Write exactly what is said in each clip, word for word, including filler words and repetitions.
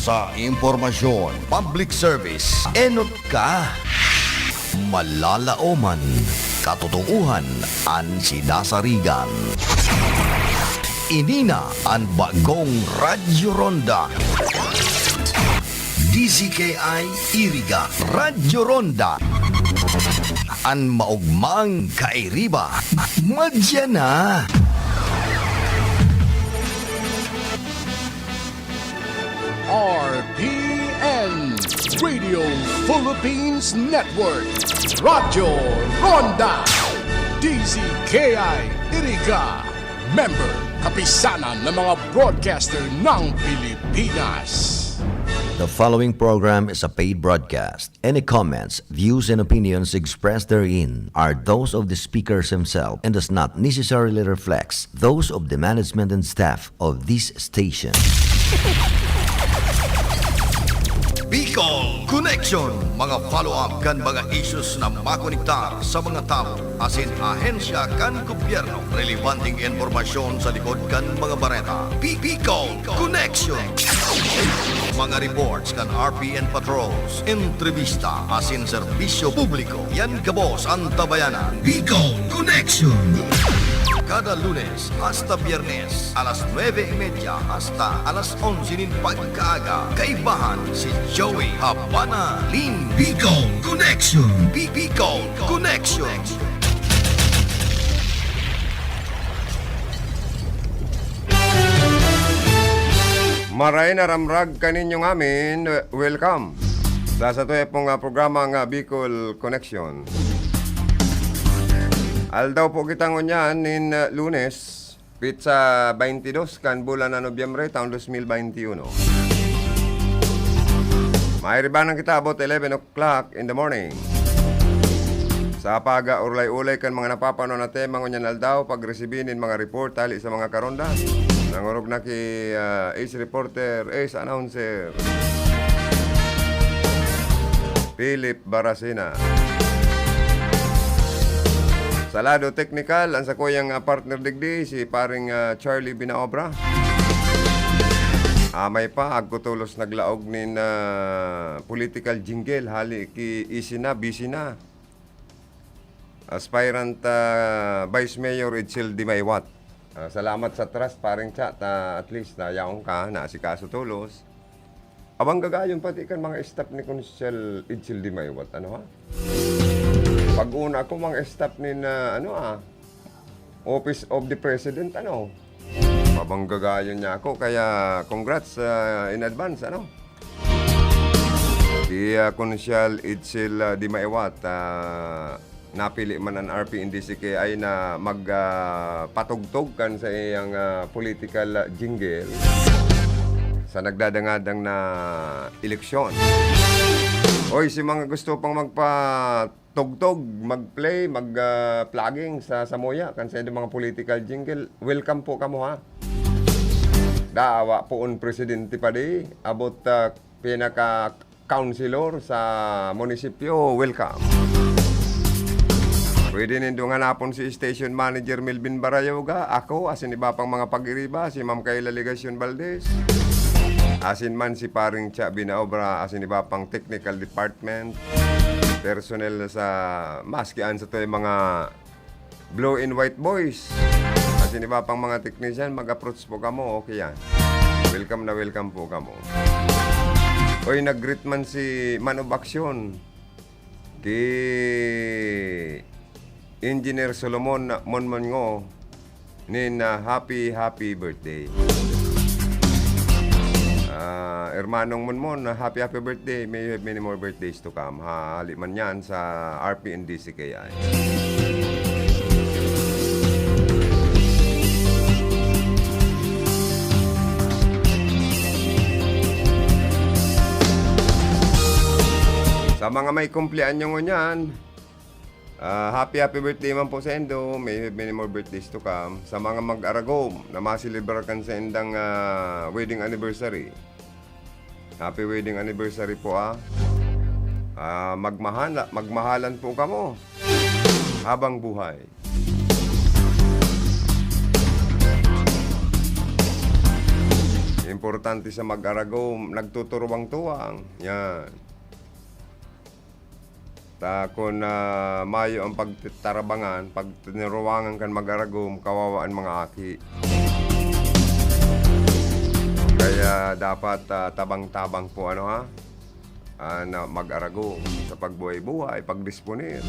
Sa impormasyon, public service, enot ka. Malalaoman, katotoohan an sinasarigan. Ini na an bagong Radyo Ronda. D Z K I Iriga, Radyo Ronda. An maogmang kairiba, madya na. R P N, Radio Philippines Network, Radyo Ronda, D Z K I Iriga, member, Kapisanan ng mga Broadcaster ng Pilipinas. The following program is a paid broadcast. Any comments, views, and opinions expressed therein are those of the speakers himself and does not necessarily reflect those of the management and staff of this station. Bicol Connection, mga follow-up kan mga issues na makonektar sa mga tawo asin ahensya kan gobyerno. Relebanteng impormasyon sa likod kan mga bareta. Bi-, Bicol Connection. Mga reports kan R P N patrols, entrevista asin serbisyo publiko. Yan gabos an tabayanan. Bicol Connection. Kada Lunes hasta Biyernes, alas nuebe y media hasta alas onse nin pagkaaga. Kaibahan si Joey Habana Lin. Bicol Connection. Bi-, Bicol Connection. Maray na ramrag kaninyo ngamin, welcome sa satuya pong, ah, programa nga Bicol Connection. Aldaw po kita ngunyan nin, ah, Lunes, petsa twenty-two kan bulan na Nobyembre, taon dos mil veintiuno. Mairibanan kita about eleven o'clock in the morning. Sa pag-ulay-ulay kan mga napapanon na tema ngunyan aldaw, pagresibi nin mga report hali sa mga karonda. Nangorog na ki, ah, ace reporter, ace announcer, Philip Baracena. Sa lado teknikal, ang sakuyang, ah, partner digdi, si paring, ah, Charlie Binaobra. Amay pa, agko tolos naglaog nin, ah, political jingle, hali ki easy na, busy na. Aspirant, ah, Vice Mayor Edsel Dimaiwat. Ah, salamat sa trust, paring Cha, ta at least nayaon ka, naasikaso tolos. Abang gagayon pati kan mga staff ni Konsyel Edsel Dimaiwat, ano ha? Pag-una ko, mga staff ni na, ano ah, Office of the President, ano? Abang gagayon niya ako, kaya congrats, ah, in advance, ano? Si, ah, Konsyel Edsel, ah, Dimaiwat, ah, napili man an R P N D C K I na mag, ah, patugtog kan sa iyang, ah, political, ah, jingle sa nagdadangadang na eleksyon. Oy, si mga gusto pang magpatugtog, mag-play, mag, ah, plugging sa samuya kan sa inyong mga political jingle, welcome po kamo, ha. Dawa poon presidente pa di, abot, ah, pinaka councilor sa munisipyo, welcome. Pwede nindong hanapon si Station Manager Melvin Barayoga, ako, asin iba pang mga pag-iriba, si Ma'am Kayla Legacion Valdez, asin man si Paring Cha Binaobra, asin iba pang technical department, personnel sa, maski an sa to yung mga Blue and White Boys. Asin iba pang mga technician, mag-approach po kamo, okay yan. Welcome na welcome po kamo. Oy, nag-greet man si Man of Action ki Engineer Solomon Monmongo nin, ah, happy, happy birthday. Ah, Hermanong Monmon, ah, happy, happy birthday. May you have many more birthdays to come. Hali man yan sa R P N D C K I. Sa mga may kumpleanyo ngunyan, ah, happy, happy birthday man po sa indo. May you have many more birthdays to come. Sa mga mag-aragom na maselebrar kan sa indang, ah, wedding anniversary, happy wedding anniversary po, ah. Ah, magmahala-, magmahalan po kamo habang buhay. Importante sa mag-aragom, nagtuturuwang-tuwang. Yan. Ta kun, ah, mayo ang pagtitarabangan, pagtiniruwangan kan mag-aragom, kawawa an mga aki. Kaya dapat, ah, tabang-tabang po, ano, ha? Ah, na mag-aragom sa pagbuhay-buhay, pagdisponer.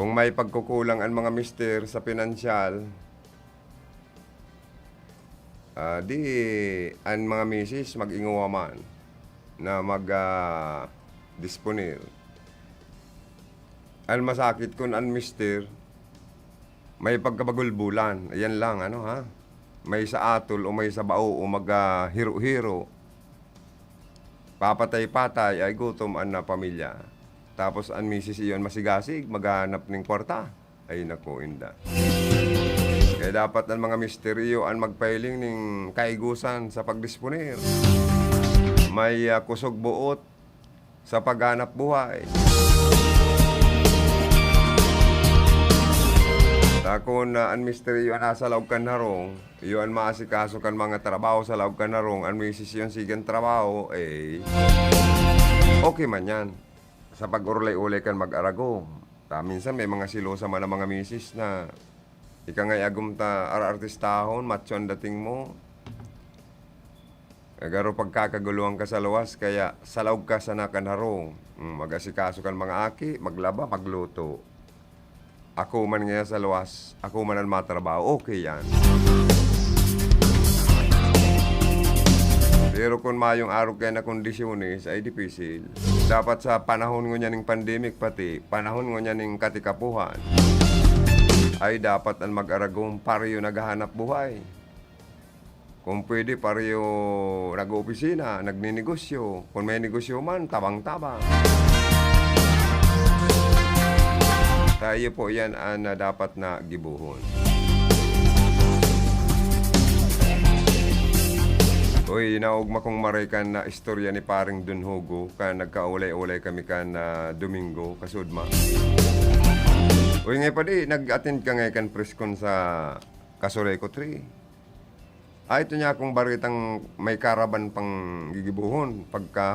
Kung may pagkukulang an mga mister sa pinansyal, ah, di an mga misis mag-ingowa man na mag, ah, disponer. An masakit kun an mister may pagkabagulbulan, ayan lang, ano, ha? May sa atol o may sa bao o mag, ah, hiro-hiro. Papatay-patay ay gutom an, ah, pamilya. Tapos an misis iyo an masigasig, maghahanap ning kwarta. Ay, naku, inda. Kaya dapat an mga mister iyo an magpahiling ning kaigusan sa pagdisponer. May, ah, kusog boot sa paghanap buhay. Ta kun, ah, an mister iyo an nasa laog kan harong, iyo an maasikaso kan mga trabaho sa laog kan harong, an misis iyo an sige an trabaho, eh, okay man yan. Sa pag-urulay-ulay kan mag-aragom. Ta minsan may mga selosa man ang mga misis na, "Ika nga'y agom ta arartistahon, macho an dating mo. Garo pagkakaguluhan ka sa luwas, kaya salaog ka sana kan harong. Hmm, mag-asikaso kan mga aki, maglaba, magluto. Ako man ngaya sa luwas, ako man an matrabaho, okay yan." Pero kun mayong arog kaya na kondisyones, ay dipisil. Dapat sa panahon ngunyan ning pandemic pati, panahon ngunyan ning katikapuhan, ay dapat an mag-aragom pareho naghahanap buhay. Kung pwede, pareho nag-oopisina, nagninegosyo. Kung may negosyo man, tabang-tabang. Tayo po yan an, ah, dapat na gibohon. Uy, naogma kong maray kan na istorya ni Paring Don Hugo, kan nagkaulay-ulay kami kan, ah, Domingo, kasudma. Uy, ngay padi, nag-attend ka ngay kan preskon sa Casureco Three. Ay, ito niya akong baritang may karaban pang gigibohon pagka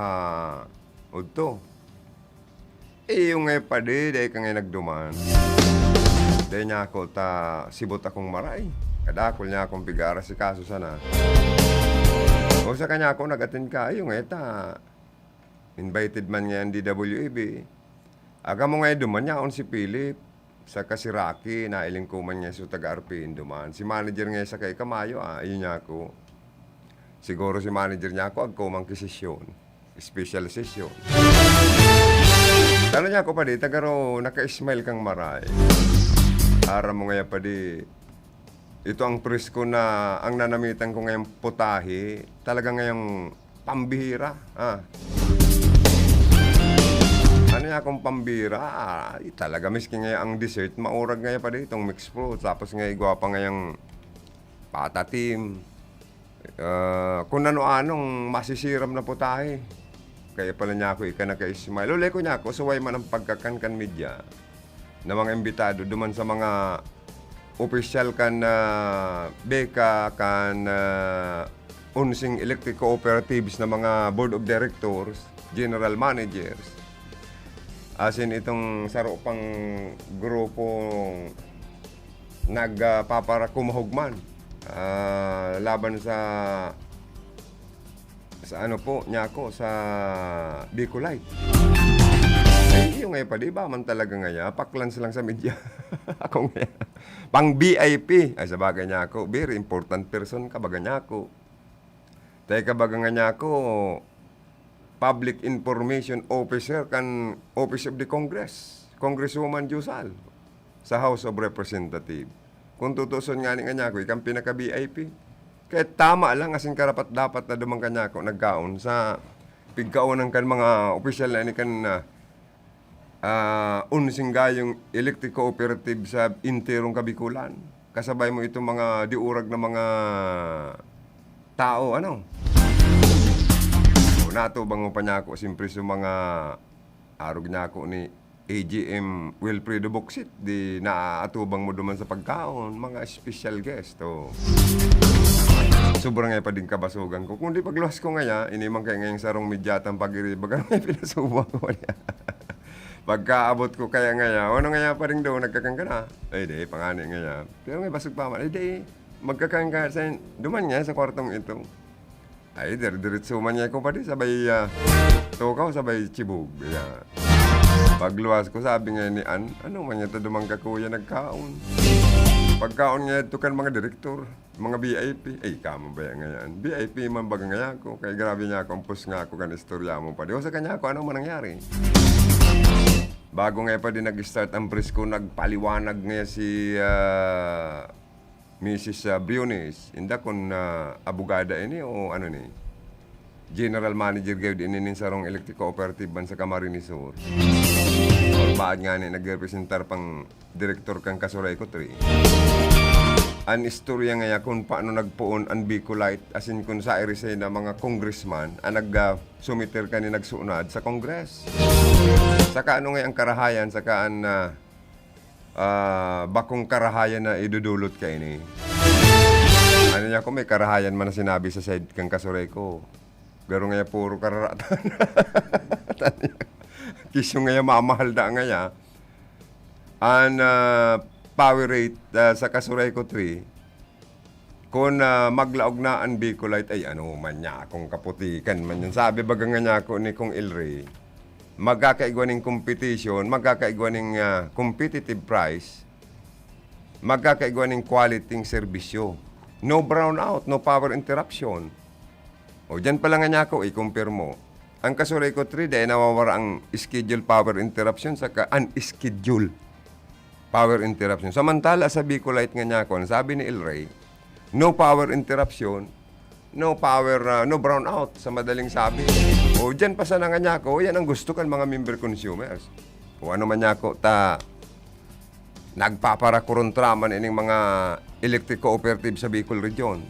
udto. Eh, iyo ngay padi, dai ka ngay nagduman. Dai niya ako ta sibot akong maray. Kadakul niya akong pig-aarasikaso sana. O sa kanya ako nag-attend ka, iyo ngay ta invited man ngay an D W A B. Aga mo ngay duman, yaon si Philip. Saka si Rocky, nailing ko man ngay so taga R P N duman. Si manager ngay saka ikamayo, ah, iyo niya ako. Siguro si manager niya ako, agko man ki sesyon. Special sesyon. Tano niya ako pa di, tagaro, naka-smile kang maray. Aram mo ngaya pa di, ito ang presko na, ang nanamitan ko ngayong putahe, talaga ngayong pambihira, ah. Ano niya akong pambihira, ah, ay, talaga, miski ngaya ang dessert, maurag ngaya pa di, itong mixed fruit, tapos ngaya igwa pa ngayang patatim. Ah, kung ano-anong masisiram na putahe. Kaya pala niya ako ika naka-smile. Ulay ko niya ako, suway man ang pagkakan kan media na mga imbitado duman sa mga opisyal kan, ah, beka, kan, ah, unsing electric cooperatives na mga board of directors, general managers. Asin itong saro pang grupong nagpaparakumahog man, ah, laban sa, sa ano po, niya ako, sa Bicolite. Ay, iyo ngaya pa, di ba man talaga ngaya? Paklans lang sa media. Ako ngaya. Pang V I P. Ay, sa bagay niya ako, very important person ka, baga niya ako. Teka, baga nga niya ako, public information officer kan Office of the Congress, Congresswoman Diosal, sa House of Representative. Kung tutuson nga ni nga niya ako, ikang pinaka-V I P. Kaya tama lang, asin karapat-dapat na duman ka niya ako nagkaon sa pigkaonan kan mga opisyal na ini kan, ah, ah, unsing gayong electric cooperative sa enterong Kabikulan. Kasabay mo itong mga diurag na mga tao, ano? O, natubang mo pa niya ako, siyempre, sa mga arog niya ako ni A G M Wilfredo Boksit, di naatubang mo duman sa pagkaon, mga special guest, oh. Sobra nga pa din kabasogan ko. Kundi pagluwas ko ngaya, ini man kaya ngayang sarong medyatang pag-iriba, garo nga pinasubo ako niya. Pagkaabot ko kaya ngaya, ano ngaya pa rin daw, nagkakan ka na? Ay, di, pangani ngaya. Pero may basog pa man. Ay, di, magkakan ka sa, duman nga sa kwartong ito. Ay, dire-diretso man niya ko pa di, sabay, ah, tukaw, sabay chibog. Kaya, pagluwas ko, sabi nga ni An, "Ano man niya ta duman ka, kuya, nagkaon?" Pagkaon nga ito kan mga direktor, mga V I P. Ay, kamo ba yan ngayon? V I P man baga ngaya ko. Kaya grabe niya ako, ang pus nga ako kan istorya mo pa di. O sa kanya ako, ano man nangyari? Bago nga pa din nag-start ang press ko, nagpaliwanag nga si, ah, Misis, ah, Briones, inda kun, ah, abogada ini o ano ni, general manager gayud ini nin sarong electric cooperative man sa Camarines Sur. Or baad nga ni nagrepresentar pang direktor kan Kasureco three. An istorya ngaya kun paano nagpoon an Bicolite, asin kun sa irisay na mga congressman an nag, ah, sumiter kani nagsunad sa Congress. Saka ano nga ang karahayan, saka an, ah, ah, bakong karahayan na idudulot kaini. Ano niya, kung may karahayan man na sinabi sa side kan Kasureco, garo ngaya puro kararatan. Kisyo ngaya mamahal da ngaya. An, ah, power rate, ah, sa Kasureco three, kun, ah, maglaog na an Bicolite, ay, ano man niya, kung kaputikan man yan. Sabi baga nga niya ako ni Kong Elry, magkakaigwa ning competition, magkakaigwa ning, ah, competitive price, magkakaigwa ning quality ng serbisyo. No brownout, no power interruption. O, dyan pa lang nga niya ako, i-compare mo. Ang Kasureco three, dahil nawawara ang schedule power interruption, saka unschedule power interruption. Samantala sa Bicolite nga niya ako, ang sabi ni Elry, no power interruption, no power, ah, no brownout, sa madaling sabi. O, dyan pa sana nga niya ako, yan ang gusto kan mga member consumers. O ano man niya ako, ta, nagpaparakorontra man ining mga electric cooperative sa Bicol Region.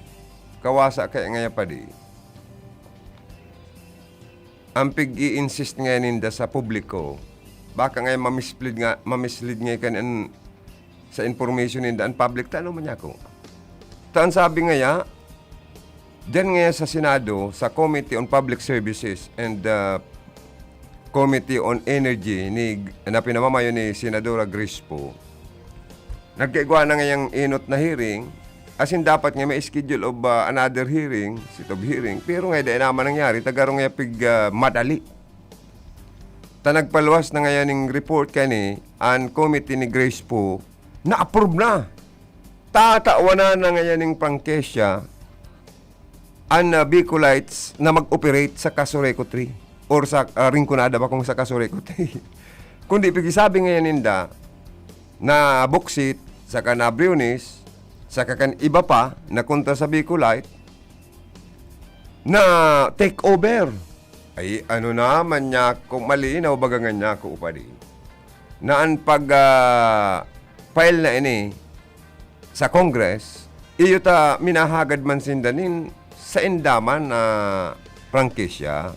Kawasa kaya ngaya pa di. Ang pig-i-insist nga ninda sa publiko, baka nga mamislead nga, mamislead nga kan an, sa information ninda ang public, ta ano man niya ako. Ta ang sabi ngaya, diyan ngaya sa Senado, sa Committee on Public Services and, uh, Committee on Energy ni, na pinamamayo ni Senadora Grace Poe, nagkaigwa na ngayang enot na hearing, asin dapat nga may schedule of, ah, another hearing, set of hearing, pero nga dai naman nangyari, ta garo nga pig, ah, madali. Ta nagpaluwas na ngayon ning report kani an committee ni Grace Poe, na-approve na. Tatawanan na ngayon ning prangkisya an, ah, Bicolites na mag-operate sa Casureco three or sa, ah, Rinconada, bakong sa Casureco three. Kundi pigisabi ngayon ninda na buksit, saka na Briones, saka kan iba pa na kontra sa Bicolite, na take over. Ay, ano naman niya kung malinaw, baga nga niya ako upadi, na an pag, ah, file na ini sa Congress, iyo ta minahagad man sinda nin sa indaman na prangkisya.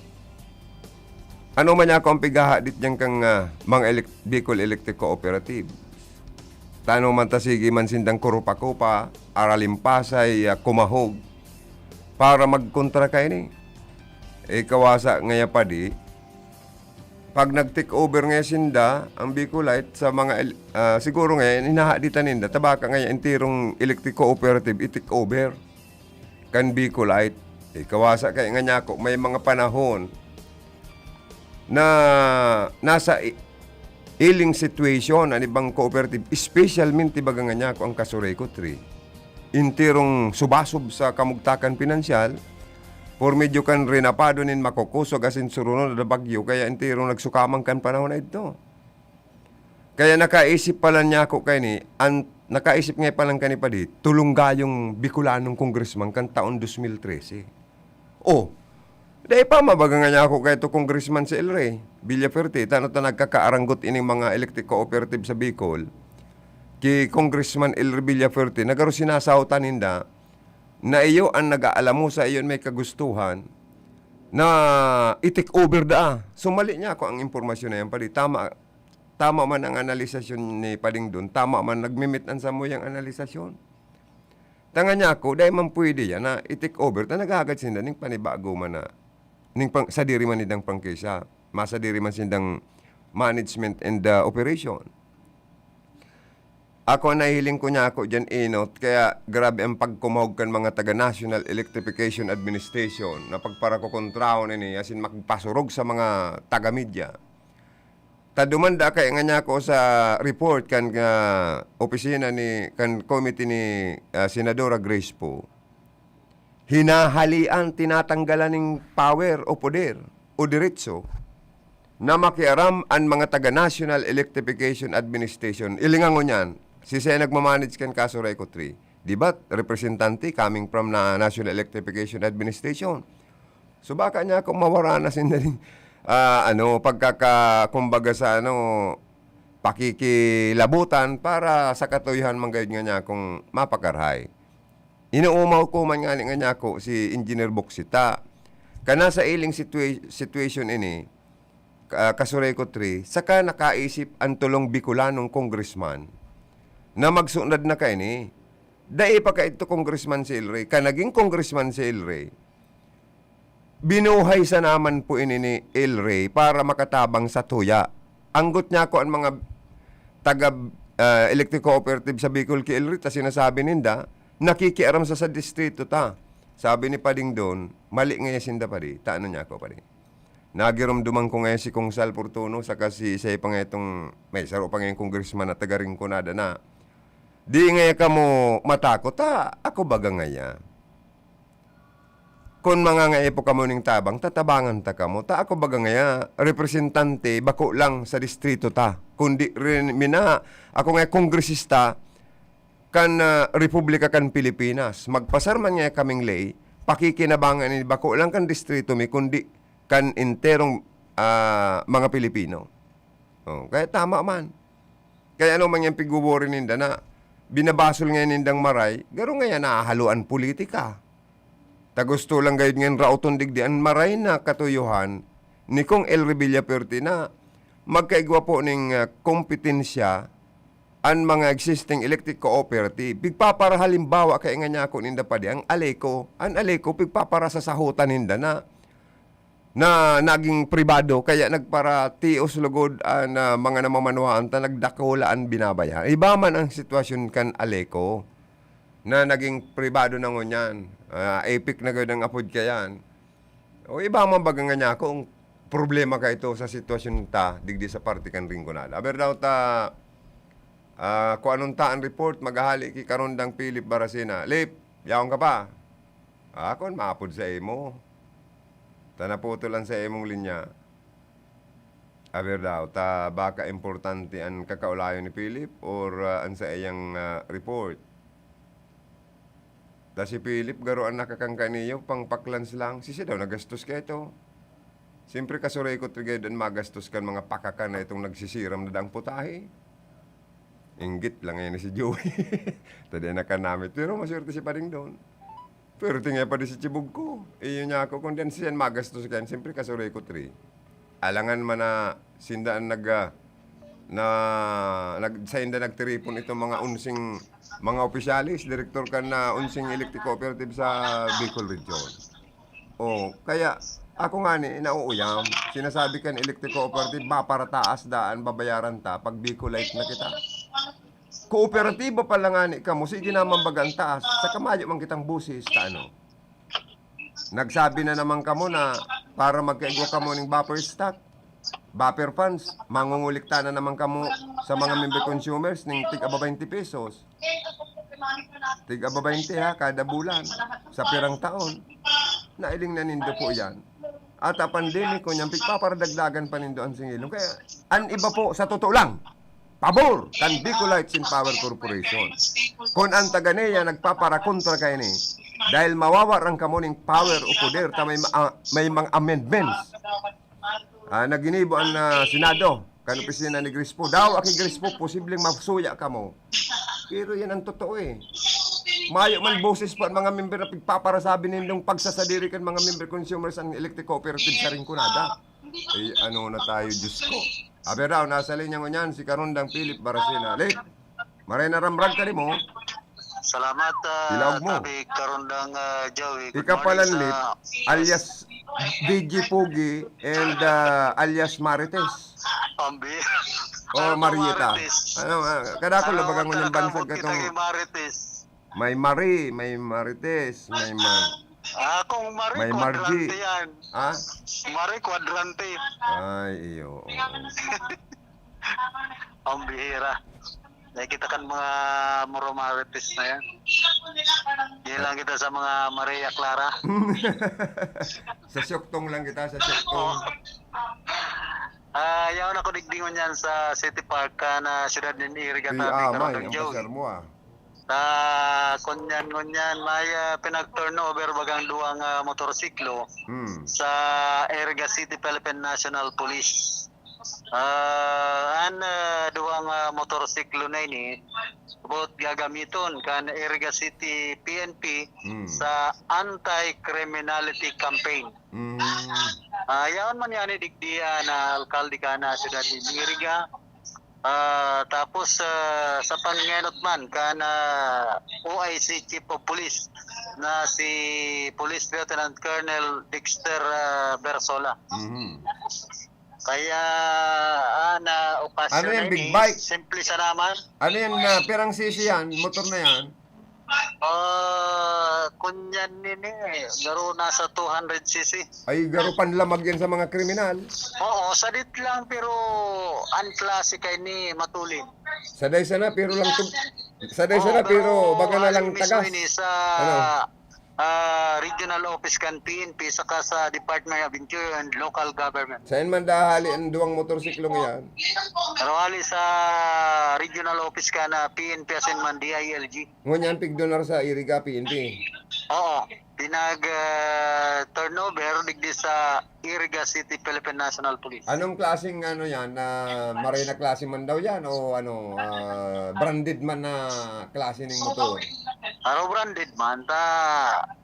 Ano man niya ako ang pighahadit diyan kang, ah, mga elek-, Bicol Electric Cooperative? Tano man ta sige man sindang kurupa-kupa, aralimpasay, ah, kumahog, para magkontra kaini. Eh, kawasa ngaya pa di, pag nag-take over ngaya sinda, ang Bicolite sa mga el-, ah, siguro ngaya, hinahaditan ninda, tabaka ngaya entirong electric cooperative, i-take over kan Bicolite. Eh, kawasa kaya nga niya ako, may mga panahon na nasa i-, iling situation an ibang cooperative, especialmente baga nga niya ako ang Casureco three. Entirong subasob sa kamugtakan pinansyal, por medyo kan rinapado nin makukusog asin surunod na bagyo, kaya entirong nagsukamang kan panahon na ito. Kaya nakaisip pala niya ako kaini, an-, nakaisip nga pala kani pa di, tulong gayong Bicolanong congressman kan taon dos mil trese. Oh, dai pa mabaga nga niya ako kay to Congressman si Elry Villafuerte, tano ta nagkakaaranggot ining mga electric cooperative sa Bicol. Ki Congressman Elry Villafuerte, nagaro sinasautan ninda na iyo ang nag-aalamo sa iyo may kagustuhan na i-take over daa. So, mali niya ako ang impormasyon na yan, padi. Tama, tama man ang analisasyon ni Pading Don, tama man, nagmimit ang samuyang analisasyon. Tangan niya ako, dai man pwede yan na i-take over ta naghahagad sinda ning panibago man na, ning pang, sadiri man nindang prangkisa, masadiri man sindang management and, ah, operation. Ako, ang nahihiling ko niya ako diyan, Enot, kaya grabe ang pagkumahog kan mga taga National Electrification Administration na pagparakokontrahon ini, as in, magpasurog sa mga taga-media. Ta dumanda kaya nga niya ako sa report kan, ah, opisina ni, kan committee ni, ah, Senadora Grace Poe. Hinahalian, tinatanggalan ning power o poder o diretso na makiaram an mga taga National Electrification Administration. Ilingan ko niyan, si siya nagmamanage kan kaso Reco three. Di ba, representante coming from na National Electrification Administration? So, baka niya kung mawara na sinda rin, ah, ano, pagkaka-, kumbaga sa ano, pakikilabutan para sa katuyohan man gayud nga niya kung mapakarahay. Inuumaw ko man ngani nga niya ako si Engineer Boksita. Kana sa iling situa-, situation ini, ka-, Kasureco three, saka nakaisip ang tulong Bicolanong congressman na magsunod na kaini. Dai pa kaidto congressman si El Rey. Ka naging congressman si El Rey, binuhay sana man po ini ni El Rey para makatabang sa tuya. Anggot niya ako ang mga taga, ah, electric cooperative sa Bicol ki El Rey, ta sinasabi ninda, nakikiaram sa, sa distrito ta. Sabi ni Pading Don, "Mali nga sinda, padi." Ta ano niya ako, padi? Nagiromdoman ko nga si Kong Sal Fortuno, saka si, isa pa nga itong, may saro pa nga yung congressman na taga Rinconada na, "Di nga kamo matakot, ha? Ako baga ngaya. Kun mangangaipo kamo ning tabang, tatabangan ta kamo. Ta ako baga ngaya, representante, bako lang sa distrito ta. Kundi rin, mina, ako nga kongresista kan, ah, Republika kan Pilipinas. Magpasar man nga kaming ley, pakikinabangan ini bako lang kan distrito mi, kundi kan enterong, ah, mga Pilipino." Oh, kaya tama man. Kaya ano man yang pigwowori ninda na binabasol ngayon nindang Maray, garo ngayon nahahaluan politika. Ta gusto lang gayud ngayon raoton digdi an Maray na katuyohan ni Kong El Revilla Perti na magkaigwa po ning, ah, kompetensya an mga existing electric cooperative. Pigpaparahalimbawa kaya nga niya ako ninda pa di ang Aleco. An Aleco, pigpaparasasahutan ninda na na naging pribado, kaya nagparatios lugod an, ah, mga namamanwaan ta nagdakula an binabayaran. Iba man ang sitwasyon kan Aleco na naging pribado na ngunyan. Ah, Epic na gayud ang apod kayan. O iba man baga nga niya kung problema ka ito sa sitwasyon ta digdi sa parte kan Rinconada. Aber daw ta, ah, kung anong ta ang report, maghahali ki Karondang Philip Baracena. Lip, yaon ka pa? Ah, kun maapod sa imo. Ta naputol an sa imong linya. Aber daw, ta baka importante an kakaulayon ni Philip or, ah, an saiyang, ah, report? Ta si Philip garo an nakakangka niyo, pangpaklans lang. Sisi daw nagastos kaito? Siyempre, kasurikot gayud an magastos kan mga pakakan na itong nagsisiram na daang putahe. Inggit lang ngayon si Joey. Ta di nakanamit. Pero maswerte si Pading doon. Pero tingay pa di si Chibog ko. Iyo niya ako, kung di an siyan magastos kayan, siyempre kasurikot ri. Alangan man na sinda an nag, ah, na, nag, sainda nagtiripon itong mga unsing mga opisyalis, direktor kan na unsing electric cooperative sa Bicol Region. Oh, kaya ako nga ni, nauuyam. Sinasabi kan electric cooperative, maparataas daan, babayaran ta, pag Bicolite na kita. Kooperatiba pa lang ngani kamo, sige naman baga ang taas. Sa kamayo man kitang boses, ta ano? Nagsabi na naman kamo na para magkaigwa kamo ning buffer stock, buffer funds, mangungulikta na naman kamo sa mga member consumers ning tig-aba twenty pesos. Tig-aba twenty ha, kada bulan. Sa pirang taon. Nailing na nindo po yan. At ang pandemic ko niyan, pigpaparadagdagan pa nindo ang singilong. Kaya, an iba po, sa totoo lang, pabor kan Bicolites in Power Corporation. Kun an taga niya nagpaparakontra kaini, dahil mawawaran kamo ning power o poder ta may ma-, ah, may mga amendments. Ah, na ginibo an, ah, Senado, kan opisina ni Grispo. Daw, aki Grispo, posibleng masuya kamo. Pero yan ang totoo eh. Mayo man boses pa ang mga member na pigpaparasabi nindong pagsasadiri kan mga member consumers ang electric cooperative sa Rinconada. Eh, ano na tayo, Diyos ko. Abi raw, nasa linya ngunyan si Karundang Philip Baracena. Late. Maray na ramrag ka mo. Salamat, ah, Ilaog mo. Tabi, Karundang, ah, Joey. Good Ika morning pala, sa Lip, alias D J Pogi and, ah, alias Marites. Pambi-, Oh, ano, Marieta. Marites? Ano, ah, kadakol na Ano, baga ngunyan talaga, bansag abot kita katong kay Marites. May Mari, may Marites, may Mar-, Ah, kung Mari, may Margie. Kwadrante yan. Ha? Mari, kwadrante. Ay, iyo, oo. Ang bihira. Nakikita kan mga Moromarites na yan. Di lang kita sa mga Maria Clara. Sa Siuktong lang kita, sa Siuktong. Oo. Ah, yaon ako digdi ngunyan sa City Park, ah, na siyudad nin Iriga, Di, tabi, ah, may, Karondang ang Joey. Pasar mo, ah. Ta, kunyan, ngunyan, may, ah, pinag-turnover bagang duwang, ah, motorsiklo Hmm. sa Iriga City Philippine National Police. Ah, an, ah, duwang, ah, motorsiklo na ini, both gagamiton kan Iriga City P N P Hmm. sa anti-criminality campaign. Hmm. Ah, yaon man yani digdi, ah, na alkalde kan, ah, siyudad nin Iriga. Ah, tapos, ah, sa pangenot man kan, ah, O I C Chief of Police na si Police Lieutenant Colonel Dexter, ah, Bersola. Mhm. Kaya, ah, na okasyon Ano yan, na big ini, bike? Simple sana man. Ano yan, ah, pirang C C yan? Motor na yan? Ah, kunyan nini, garo nasa two hundred C C. Ay, garo panlamag yan sa mga kriminal. Oo, sadit lang, pero ang klase kay ni matulin. Saday sana, pero lang tug-, saday Oo, sana, pero pero baga na ang lang mismo tagas. Ini sa, Ano? ah, regional office kan P N P, saka sa Department of Interior and Local Government. Saan man dahali ang duwang motorsiklong yan? Pero hali sa regional office kan, ah, P N P asin man D I L G. Ngunyan, pigdonar sa Iriga, P N P. Oo, pinag, ah, turnover digdi sa Iriga City Philippine National Police. Anong klaseng ano yan, na marina klase man daw yan o ano, ah, branded man na klase ning motor? Araw branded man, ta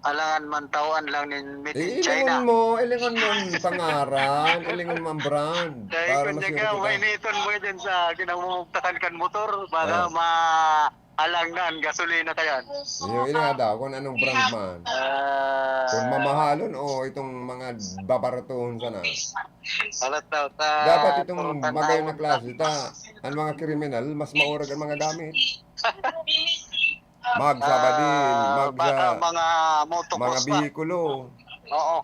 alangan man tawan lang nin made in Eh, China. Ilingon mo, ilingon mo ang pangaran, ilingon mo ang brand, Dahil para kung mas ka, mainiton mo dyan sa kinamumugtakan kan motor, baka Ah. ma-, alang na ang gasolina kayan. Iyo, ini nga daw, kung anong brand man. Ah. Kung mamahalon o itong mga babaratuhon sana. Alat daw, ta Dapat itong puro tan-, magayon na tao. Klase, ta, ang mga kriminal, mas maurag ang mga gamit. Magsabadin, Ah, magsa-, baka mga motocross mga pa. Bihikulo. Oo.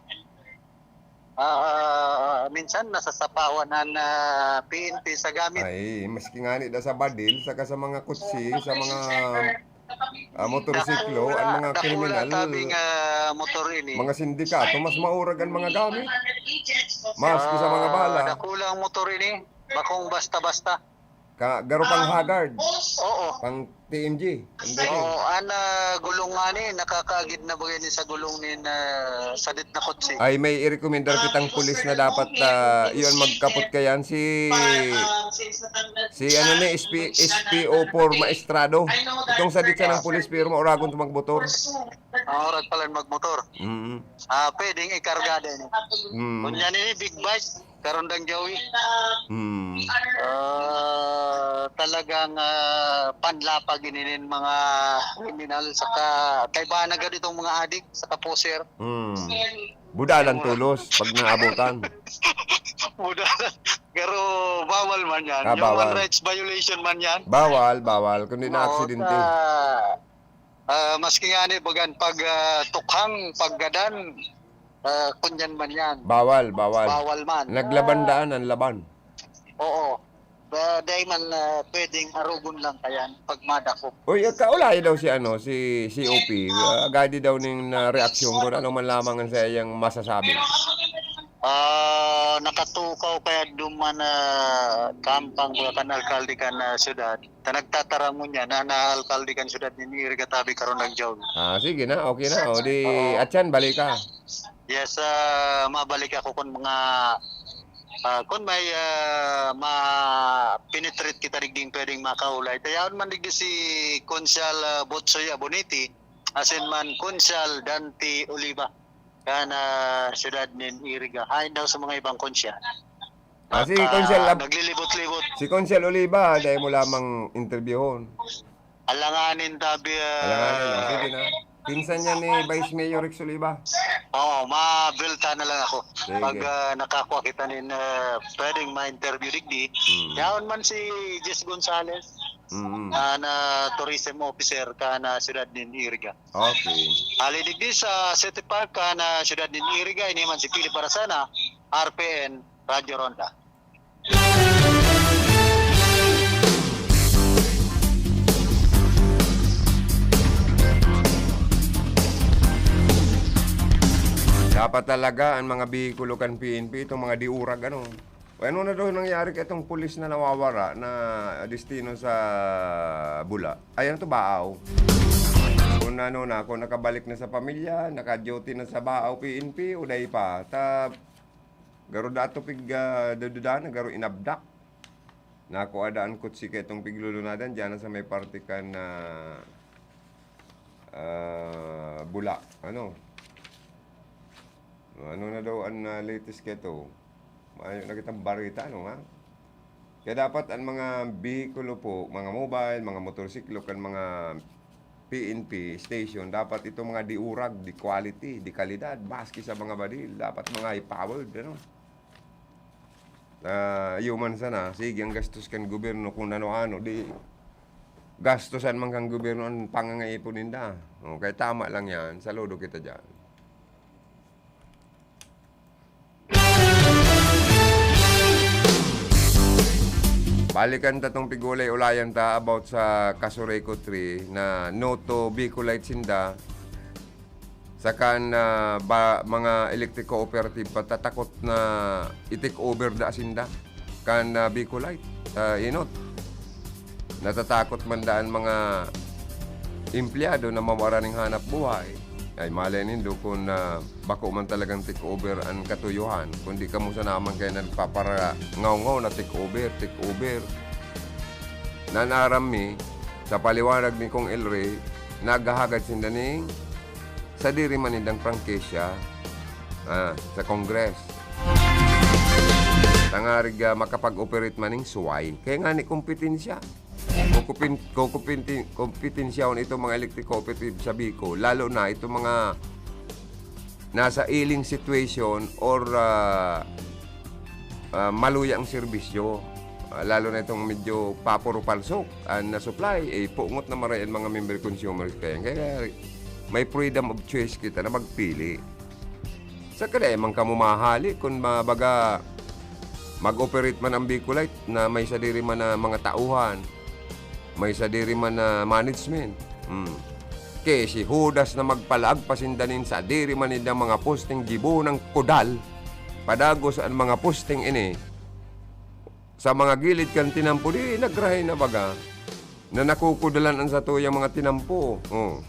Ah, minsan nasasapawan an, ah, P N P sa gamit. Ay, maski ngani da sa badil, saka sa mga kutsi, sa mga, ah, motorsiklo, Dakula, ang mga dakula kriminal, tabing, ah, motor ini. Mga sindikato, mas maurag ang mga gamit. Maski sa mga Ah, bala. Dakulang motor ini, bakong basta-basta. Ka, garo pang Ah, haggard. Oo. Pang T M G. Ang dating. Oo, an, ah, gulong nga ni, nakakaagid na bagay ni sa gulong ni na sadit na kotse. Ay, may irekomendar kitang pulis na dapat, ah, iyon magkapot kayan. Si, si ano ni, S P, S P O four Maestrado. Itong sadit siya ng pulis, pero mauragon to magmotor. Ah, oras pala magmotor. Mm. Ah, pwedeng ikarga din. Mm. Kunya ni, big bike. Karundang Joey. Hmm. Ah, talagang, ah, panlapag ini nin mga kriminal, saka kaibahan na gad itong mga adik, saka poser. Hmm. Budalan tolos pag naabutan. Budalan. Pero bawal man yan. Ah, Human bawal. Rights violation man yan. Bawal, bawal. Kundi na Oo, aksidente. Sa Ah, maski ngani bagan pag, ah, tukhang, paggadan, ah, kunyan man yan. Bawal, bawal. Bawal man. Naglaban Ah, daan ang laban. Oo. Ba, dahil man, ah, pwedeng arugon lang kayan pag madakop. Uy, kaulay daw si ano, si C O P. Ah, agadi daw ning na reaksyon ko na ano man lamang ang sa iyang masasabi. Ah, nakatukaw kaya duman na kampang ko kan alkalde kan, ah, syudad. Ta nagtataram ngunyan na, na alkalde kan syudad nin Iriga tabi karon nagjaw. Ah, sige na, okay na. O di, Oo. Atyan, balik ka. Yes, ah, mabalik ako kun mga, ah, kun may, ah, ma-penetrate kita digding pwedeng makaulay. Tayaon man digdi si Konsehal, ah, Botsoy Abonete, asin man Konsehal Dante Oliva. Kan, ah, syudad nin Iriga. Hain daw sa mga ibang konsya. Ah, si Baka Konsehal Ab-, naglilibot-libot. Si Konsehal Oliva, dai mo lamang interbyuhon. Alanganin, tabi, ah, Alanganin, oh, sige na. Pinsan niya ni Vice Mayor Rex Oliva. Oo, mabelta na lang ako. Sige. Pag, ah, nakakuha kita nin, ah, pwedeng ma-interview digdi. Mm. Yaon man si Jess Gonzales, Mm. ah, na tourism officer kan, ah, siyudad nin Iriga. Okay. Hali digdi sa City Park kan, ah, siyudad nin Iriga, ini man si Philip Arasana, R P N, Radyo Ronda. Dapat talaga ang mga behikulo kan P N P, itong mga diurag, ano. O, ano na daw nangyari kay itong pulis na nawawara na destino sa Bula? Ay, ano to, Baaw? Kung ano na, kung nakabalik na sa pamilya, naka-duty na sa Baaw P N P, o dai pa. Ta, garo dato pig, ah, dududahan na garo inabdak. Nakua daan kutsi kaitong piglulunadan diyan sa may parte kan, ah, ah, Bula. Ano? Ano na daw ang, ah, latest kaito? Mayo na kitang barita, ano nga? Kaya dapat ang mga behikulo po, mga mobile, mga motorsiklo, kan mga P N P station, dapat itong mga diurag, di quality, di kalidad, maski sa mga badil, dapat mga high-powered, ano? Ah, iyo man sana, sige, ang gastos kan gobyerno kung ano-ano, di gastosan man kan gobyerno ang pangangaipon ninda. Okay, tama lang yan. Saludo kita dyan. Balikan ta tong pigulay-ulayan ta about sa Casureco three na no to Bicolite sinda. Saka an, ah, ba, mga electric cooperative patatakot na i-take over da sinda kan, ah, Bicolite, ah, inot. Natatakot man daan mga empleyado na mawara ning hanap buhay. Ay, malay nindo kun, ah, bako man talagang take over an katuyohan, kundi kamo sana man kaya nagpaparangaw-ngaw na take over, take over. Nanaram mi, sa paliwanag ni Kong El Rey, naghahagad sinda ning sadiri man nindang prangkisya, ah, sa Congress. Tangarig, ah, makapag-operate man ning suway. Kaya nga ni kompetensya. Kukupin-, kukupinti-, kompetensyaon itong mga electric cooperative sa Bicol, lalo na itong mga nasa ailing situation or, ah, ah, maluya ang serbisyo. Ah, lalo na itong medyo papuro-palsok ang na-supply, eh, pungot na maray ang mga member consumers kaya. Kaya may freedom of choice kita na magpili. Saka dai man kamo mahali kun ma-, baga mag-operate man ang Bicolite na may sadiri man na mga tauhan, may sadiri man na management. Hmm. Kaya si Judas na magpalaag pa sinda nin sadiri man nindang mga posting gibo ng kudal, padagos an mga posting ini sa mga gilid kan tinampo, di nagrahay na baga na nakukudalan an satuyang mga tinampo. Oh.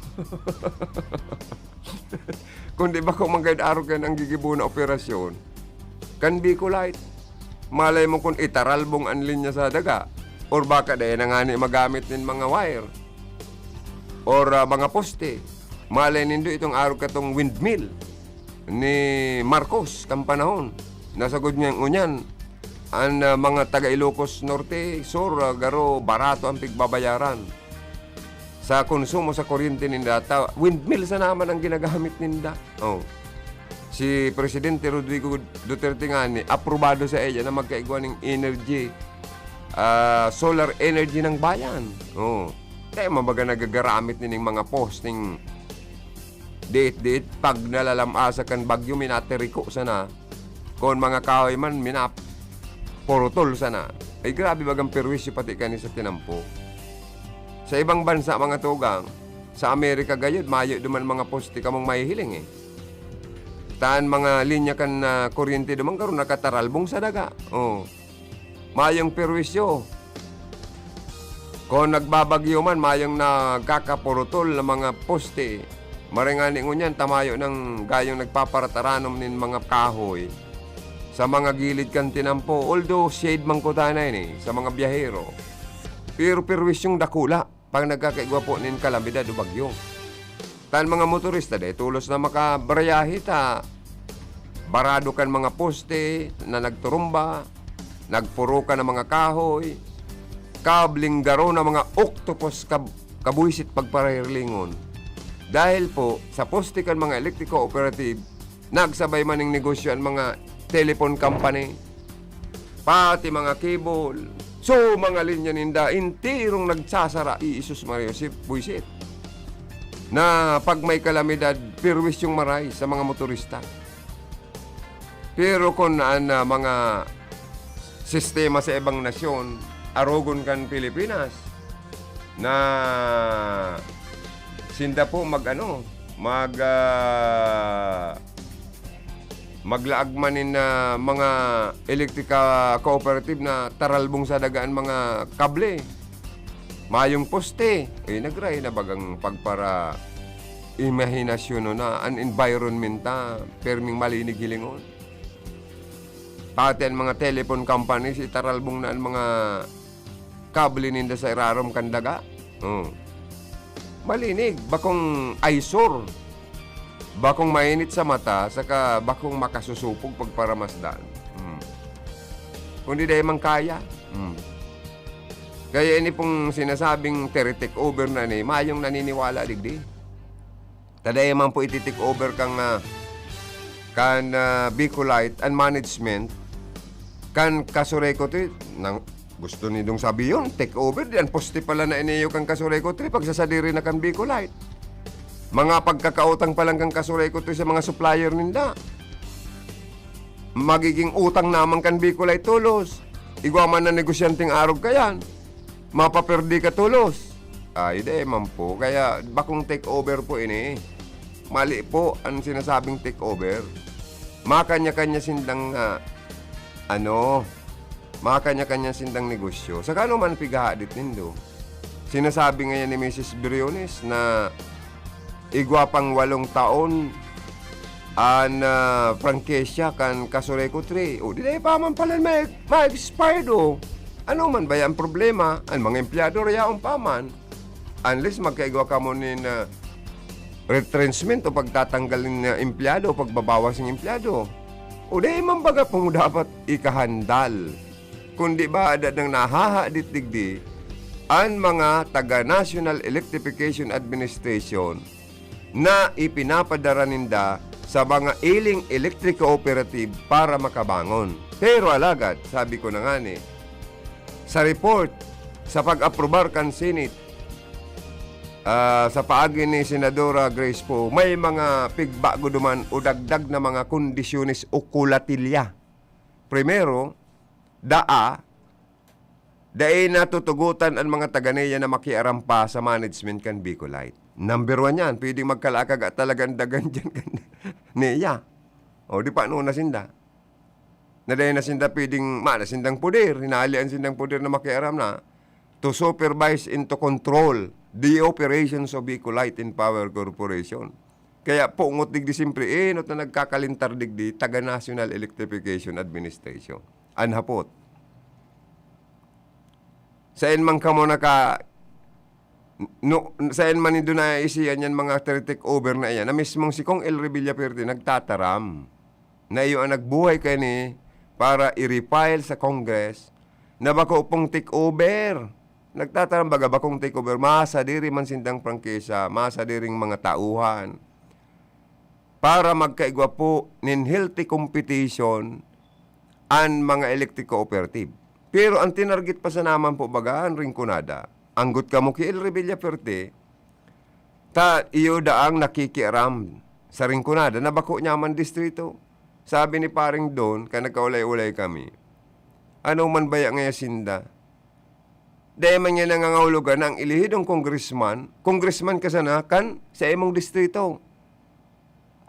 Kundi bako man gayud arog kan ang gigibo na operasyon kan Bicolite. Malay mo kun itaralbong an linya sa daga, or baka dai na ngani magamit nin mga wire or, ah, mga poste. Malay nindo itong arog katong windmill ni Marcos kan panahon. Nasagod niya ngunyan an, ah, mga taga Ilocos Norte, Sur, ah, garo barato ang pigbabayaran sa konsumo sa kuryente ninda. Ta-, windmill sana man ang ginagamit ninda. Oh. Si Presidente Rodrigo Duterte ngani, aprobado sa iya na magkaigwa ning energy, ah, solar energy ng bayan. Oh. Kaya mabaga nagagaramit nining mga posting diit-diit, pag nalalam-asa kan bagyo, minatiriko sana. Kun mga kahoy man, minapurutol sana. Ay, grabe bagang perwisyo pati kani sa tinampo. Sa ibang bansa, mga tugang, sa Amerika gayud, mayo duman mga poste kamong mahihiling, eh. Tan mga linya kan, ah, kuryente duman, garo nakataralbong sa daga. Oh. Mayong perwisyo. Kun nagbabagyo man, mayong nagkakapurutol na mga poste. Maray ngani ngunyan ta mayo nang gayong nagpaparataranom nin mga kahoy sa mga gilid kan tinampo. Although shade man kuta na ini sa mga biyahero, pero perwisyong dakula pag nagkakaigwa po nin kalamidad o bagyo. Tan mga motorista, dai tolos na makabrayahe ta barado kan mga poste na nagturumba, nagpurukan na mga kahoy, kabling garo na mga octopus kab-, kabuhisit pagparahilingon. Dahil po, sa poste kan mga electric cooperative, nagsabay man ning negosyo an mga telephone company, pati mga cable. So, mga linya ninda, intirong nagsasara, iisus Maria Josep, buisit. Na pag may kalamidad, pirwis yung maray sa mga motorista. Pero kung an, ah, mga sistema sa ibang nasyon, arogon kan Pilipinas, na sinda po mag-ano, mag, ah, maglaag man nin, ah, mga elektrika cooperative na taralbong sa daga an mga kable. Mayong poste, eh, nagray na bagang pagpara-, imahinasyon na an environment ta, perming malinig hilingon. Pati an mga telephone companies, itaralbong na an mga kable ninda sa irarom kan daga. Oh. Malinig, bakong eyesore. Bakong mainit sa mata, saka bakong makasusupog pagparamasdan. Hmm. Kundi dai man kaya. Hmm. Kaya ini pong sinasabing tere-take over na ni, mayong naniniwala digdi. Ta dai man po iti-take over kan, ah, kan, ah, Bicolite an management kan Casureco Three. Nang gusto nindong sabihon, take over, di an poste pala na iniyo kan Casureco Three, pagsasadiri na kan Bicolite. Mga pagkakautang pa lang kan Casureco Three sa mga supplier ninda. Magiging utang naman kan Bicolite tolos. Igwa man na negosyanteng arog kayan. Mapaperde ka tolos. Ay, di man po. Kaya bakong take over po ini. Mali po ang sinasabing take over. Makanya-kanya sindang, ah, ano, makanya-kanya sindang negosyo. Sa kano man pighahadit nindo? Sinasabi ngayon ni Misis Briones na igwa pang walong taon an, ah, prangkisya kan Casureco Three. O, di na pa man pala ma-, ma-expired, o. Ano man ba yan problema? Ang mga empleyado, rayaon pa man. Unless magkaigwa kamo nin, ah, retrenchment o pagtatanggal nin, ah, empleyado o pagbabawas ng empleyado. O di man baga pong dapat ikahandal. Kundi ba ada nang nahahadit digdi an mga taga National Electrification Administration na ipinapadara ninda sa mga iling electric cooperative para makabangon. Pero alagad, sabi ko na nga ni, sa report, sa pag-aprobar kan Senate, ah, sa paagi ni Senadora Grace Poe, may mga pigbago duman o dagdag na mga kondisyones o kulatilya. Primero, daa, dai natutugotan an mga taga NEA na makiaram pa sa management kan Bicolite. Number one yan, pwedeng magkalakag at talagang dagan dyan kan NEA. O, di pa, ano na sinda? Na dai na sinda pwedeng, ma, na sindang poder, hinahalian sindang poder na makiaram na to supervise and to control the operations of Bicolite and Power Corporation. Kaya pungot digdi simpre, eh, no, ta nagkakalintar digdi, taga National Electrification Administration. An hapot. Sain man kamo naka-, no, sain man nindo naisihan yan mga tere-take over na iyan, na mismong si Cong Elry Villaperte nagtataram na iyo ang nagbuhay kani para i-refile sa Congress na bako pong take over. Nagtataram baga bakong take over, masadiri man sindang prangkisa, masadiring mga tauhan para magkaigwa po nin healthy competition an mga electric cooperative. Pero ang tinarget pa sana man po baga an Rinconada. Anggot kamo ki Elry Villaperte, ta iyo daang nakikiaram sa Rinconada na bako niya man distrito. Sabi ni Paring Don, kan nagkaulay-ulay kami, "Ano man baya ngaya sinda? Dai man niya nangangahulugan na ang elihidong congressman, congressman ka sana kan sa imong distrito."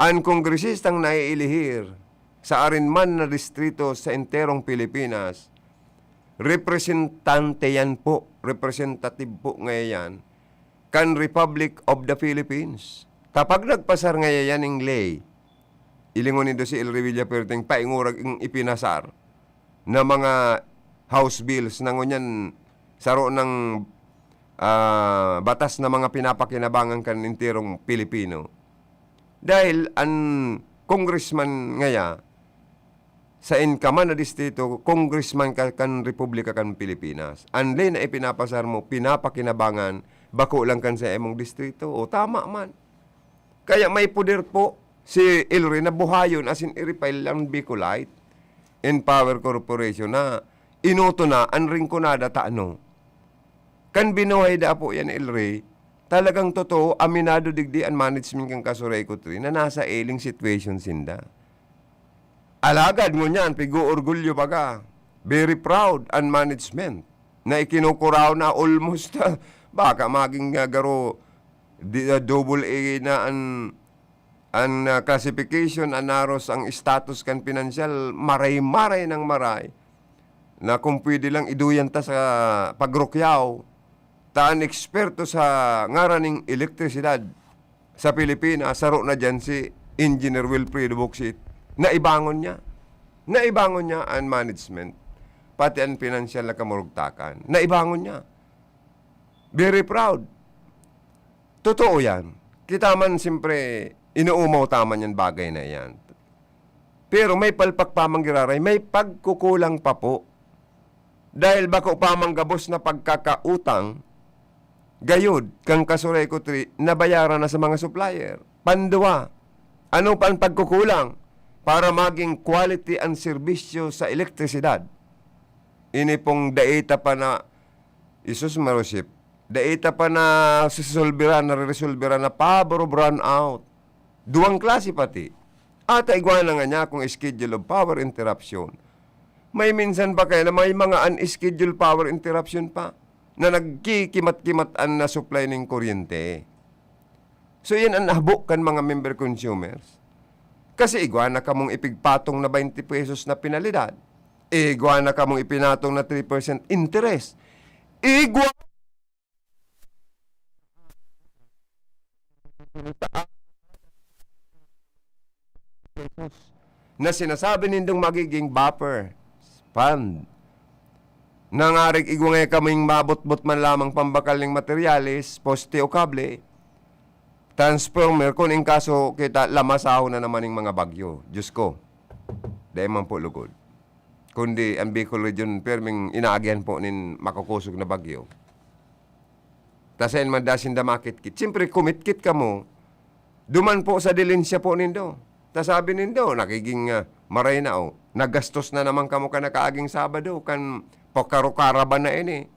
An kongresistang naiilihir sa arin man na distrito sa enterong Pilipinas, representante yan po, representative po ngayon yan kan Republic of the Philippines. Ta pag nagpasar ngayon yan ning ley, ilingon nindo si Elry Villaperte, paingurag ang ipinasar na mga House bills na ngunyan saro ng, ah, batas na mga pinapakinabangan kan enterong Pilipino. Dahil an congressman ngaya, sa inka man na distrito, congressman ka kan Republika kan Pilipinas. An ley na ipinapasar mo, pinapakinabangan Bako lang kan sa imong distrito. O, tama man. Kaya may poder po si El Rey na buhayon, as in, i-refile ang Bicolite and Power Corporation na inoto na an Rinconada ta ano. Kan binuhay da po yan, El Rey, talagang totoo, aminado digdi an management kan Casureco three na nasa iling situation sinda. Alagad ngunyan, pig-oorgulyo baga. Very proud an management na ikinukuraw na almost, baka maging, ah, garo, di, ah, double A na an, an, ah, classification, an naros ang status kan pinansyal, maray-maray ng maray, na kung pwede lang iduyan ta sa pagrukyaw, ta an eksperto sa ngaran ning elektrisidad sa Pilipinas, saro na diyan si Engineer Wilfredo Boksit. Naibangon niya. Naibangon niya an management, pati an pinansyal na kamurugtakan. Naibangon niya. Very proud. Totoo yan. Kita man, siyempre, inuumaw ta man yan bagay na yan. Pero may palpak pa man giraray, may pagkukulang pa po. Dahil bako pa man gabos na pagkakautang, gayod, kan Casureco three, nabayaran na sa mga supplier. Panduwa, ano pa ang pagkukulang para maging quality ang serbisyo sa elektrisidad? Ini pong dai ta pa na, Jesus mercy, dai ta pa na sisolberan, nare-resolberan na power of brownout. Duwang klase pati. Ata igwa na nga niya kung schedule of power interruption. May minsan pa kaya na may mga unscheduled power interruption pa na nagkikimat-kimat an na supply ning kuryente. So, yan an habo kan mga member consumers. Kasi igwa na kamong ipigpatong na twenty pesos na penalidad. Igwa na kamong ipinatong na three percent interest. Igwa na sinasabi nindong magiging buffer fund. Nangarig igwa ngaya kaming mabotbot man lamang pambakal ning materyales, poste o kable, transformer, kun in kaso kita, lamasahon na naman ning mga bagyo. Diyos ko, dai man po lugod. Kundi ang Bicol Region, perming inaagihan po nin makukosog na bagyo. Ta saen man da sinda makitkit. Siyempre, kumitkit kamo, duman po sa dilensya po nindo. Ta sabi nindo, nagiging, ah, maray na, oh. Nagastos na naman kamo kan nakaaging Sabado, kan pakaro-karaban na ini.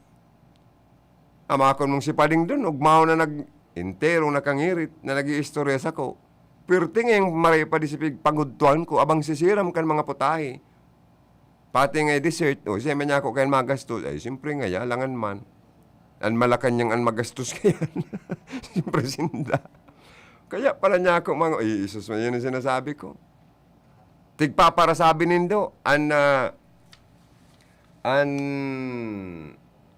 Amakon mong si Pading dun, ugmaon na nag-, enterong nakangirit na nag-iistorya sako. Pirti ngayang maray pa di si pig-, pagudtuan ko, abang sisiram kan mga putahe. Pati nga'y dessert, o, siya man niya ako kayan magastos. Ay, siyempre nga, yalangan man. An Malacañang an magastos kayan. Siyempre, sinda. Kaya pala niya ako, mga, ay, isus, yun ang sinasabi ko. Tigpaparasabi nindo, an, ah, an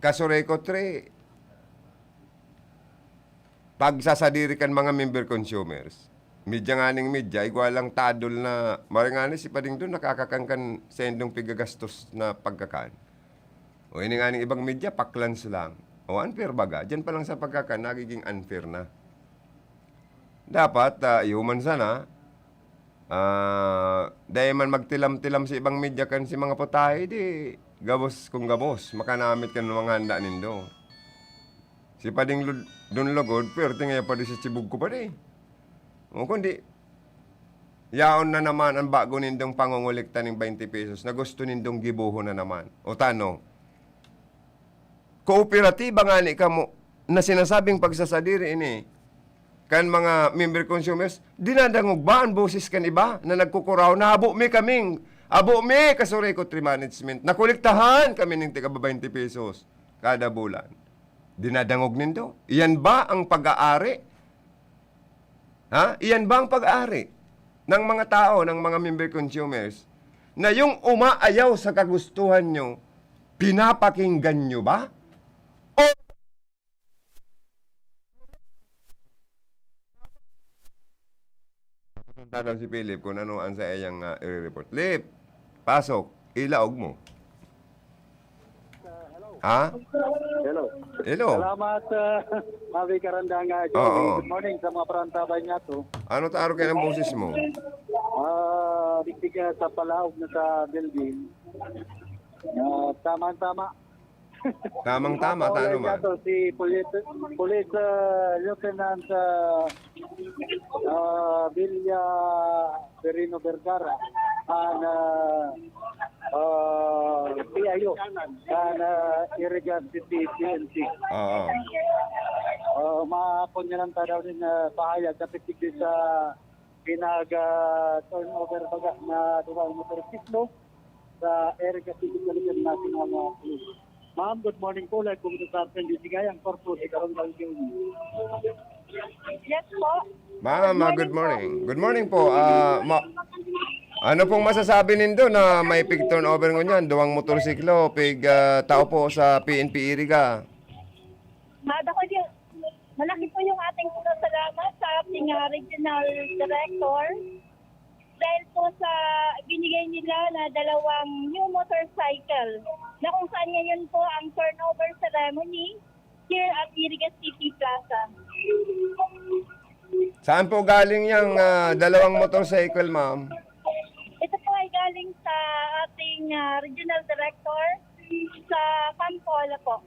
Casureco three, pagsasadiri kan mga member consumers. Media nganing media, igwa lang tadol na, maray ngani si Pading dun, nakakakan kan sendong pigagastos na pagkakan. O ini nganing ibang media, paklans lang. O unfair baga, diyan pa lang sa pagkakan, nagiging unfair na. Dapat, ah, iyo man sana, ah, dai man magtilam-tilam sa ibang media kan si mga putahe, di gabos kung gabos, makanamit kan mga handa nindo. Si Pading Lud-, Don Lugod, pwerte ngaya pa di si Chibog ko pa di. O, kundi, yaon na naman ang bago nindong pangongolekta ning twenty pesos na gusto nindong gibohon na naman. O tano, kooperatiba ngani kamo na sinasabing pagsasadiri ini kan mga member consumers, dinadangog ba ang boses kan iba na nagkukuraw na habo mi kaming, habo mi, Casureco Tree Management, nakolektahan kami ning tiga twenty pesos kada bulan? Dinadangog nindo? Iyan ba ang pag-aari? Ha? Iyan ba ang pag-aari ng mga tao, ng mga member consumers, na yung umaayaw sa kagustuhan nyo, pinapakinggan nyo ba? O Tanong si Philip kung ano ang sa iyang, ah, i-report. Lip, pasok, ilaog mo. Ha? Hello. Hello. Salamat, ah, Mavi Karandang, ah, Joey. Oo. Good morning sa mga parantabay niya to. Ano ta aro kaya ang boses mo? Ah, digdi ka sa palaog na sa building. Ah, tama-tama. Tamang-tama, Mga tano man. Kato, si Police, Police, ah, Lieutenant, ah, ah, Villa Verino Vergara, an, ah, ah, P I O, an, ah, Iriga City P N P. Oo. Oh, maapon niya lang ta daw din, ah, pahayag na pitigdi sa pinag, ah, turnover baga na duwang motorsiklo sa Iriga City Police National, ah, Police. Ma'am, good morning po. Live po sa Atin Bisigay, ang korpo si Karong Galgong. Yes po. Ma'am, ah, good morning. Good morning po. Ah, ma-, ano pong masasabi nindo na may pig turnover ngunyan? Duwang motorsiklo, pig, ah, tao po sa P N P Iriga. Madako yung, malaki po yung ating pasasalamat sa ating, ah, regional director dahil po sa binigay nila na dalawang new motorcycle na kung saan ngayon po ang turnover ceremony here at Iriga City Plaza. Saan po galing yang, ah, dalawang motorcycle, ma'am? Ito po ay galing sa ating, ah, regional director sa Campola po.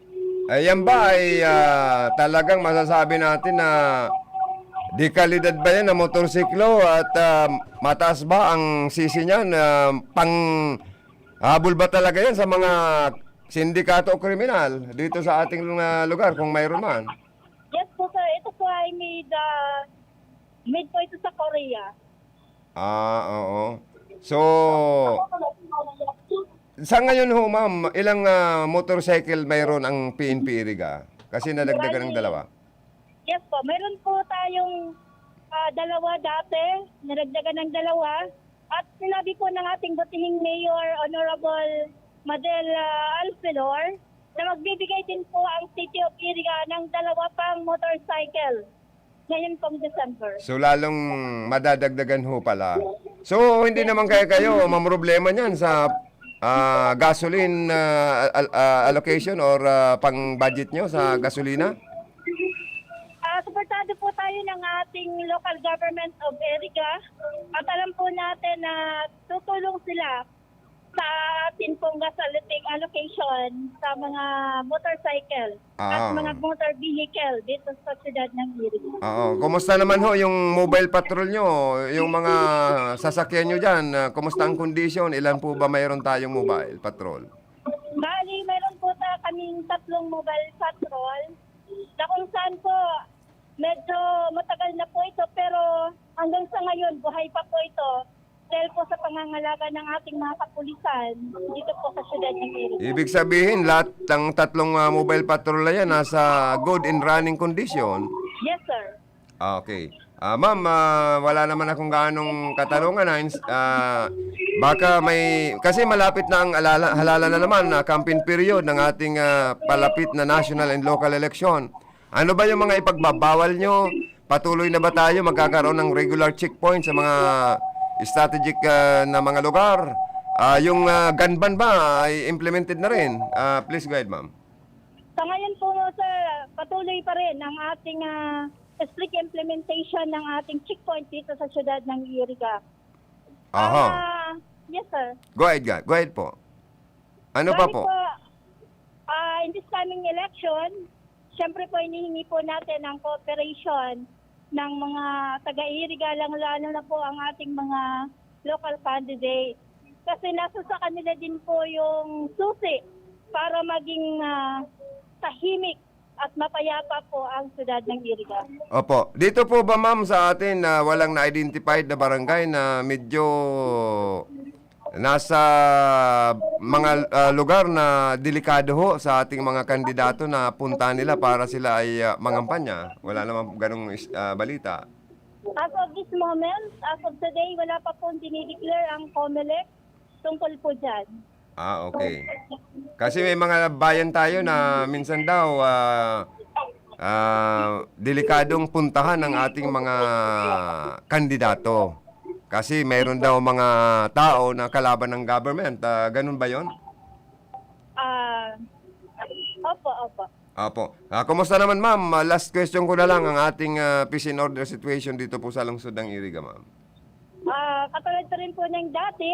Ayan ba ay, ah, talagang masasabi natin na de kalidad ba yan na motorsiklo at, ah, mataas ba ang sisi niyan? Ah, pang habol ba talaga yan sa mga sindikato o kriminal dito sa ating, ah, lugar kung mayroon man? Yes po, sir. Ito po ay made, ah, made po ito sa Korea. Ah, oo. So, sa ngayon ho, ma'am, ilang, ah, motorcycle mayroon ang P N P Iriga? Kasi nadagdagan ng Bali, dalawa. Yes po, mayroon po tayong, ah, dalawa dati, nadagdagan ng dalawa. At sinabi po ng ating butihing Mayor, Honorable Madel, ah, Alfelor, na magbibigay din po ang City of Iriga ng dalawa pang motorcycle ngayon pong December. So, lalong madadagdagan ho pala. So, hindi naman kaya kayo mamroblema niyan sa, ah, gasoline, ah, al-, ah, allocation or, ah, pang-budget nyo sa gasolina? Ah, suportado po tayo ng ating local government of Iriga. At alam po natin na tutulong sila sa atin pong gasoline allocation sa mga motorcycle at Ah. mga motor vehicle dito sa siyudad ng Iriga. Oo. Kumusta naman ho yung mobile patrol nyo? Yung mga sasakyan nyo dyan, ah, kumusta ang kondisyon? Ilan po ba mayroon tayong mobile patrol? Bali, mayroon po ta kaming tatlong mobile patrol na kung saan po medyo matagal na po ito, pero hanggang sa ngayon, buhay pa po ito dahil po sa pangangalaga ng ating mga kapulisan dito po sa siyudad ng Iriga. Ibig sabihin, lahat ng tatlong, ah, mobile patrol na yan nasa good and running condition? Yes, sir. Ah, okay. Ah, ma'am, ah, wala naman akong gaanong katanungan, ah, ins-, ah, baka may, kasi malapit na ang alala-, halalan na naman na campaign period ng ating, ah, palapit na national and local election. Ano ba yung mga ipagbabawal nyo? Patuloy na ba tayo magkakaroon ng regular checkpoint sa mga strategic, ah, na mga lugar? Ah, yung, ah, gun ban ba ay implemented na rin? Ah, please go ahead, ma'am. Sa ngayon po, sir, patuloy pa rin ang ating, ah, strict implementation ng ating checkpoint dito sa siyudad ng Iriga. Aha. Ah, yes, sir. Go ahead, ga-, go ahead po. Ano pa Bali po? po, ah, in this coming election, siyempre po, hinihingi po natin ang cooperation ng mga taga-Iriga, lalong-lalo na po ang ating mga local candidates. Kasi nasa sa kanila din po yung susi para maging, ah, tahimik at mapayapa po ang siyudad ng Iriga. Opo. Dito po ba, ma'am, sa atin na walang na-identified na barangay na medyo nasa mga, ah, lugar na delikado ho sa ating mga kandidato na punta nila para sila ay, ah, mangampanya? Wala namang ganong is-, ah, balita. As of this moment, as of today, wala pa pong dinideclare ang COMELEC tungkol po dyan. Ah, okay. Kasi may mga bayan tayo na minsan daw, ah, ah, delikadong puntahan ng ating mga kandidato. Kasi mayroon daw mga tao na kalaban ng government. Ah, ganun ba yon? Ah, opo, opo. Opo. Ah, kumusta naman, ma'am? Ah, last question ko na lang, ang ating, ah, peace and order situation dito po sa lungsod ng Iriga, ma'am. Ah, katulad pa rin po ng dati,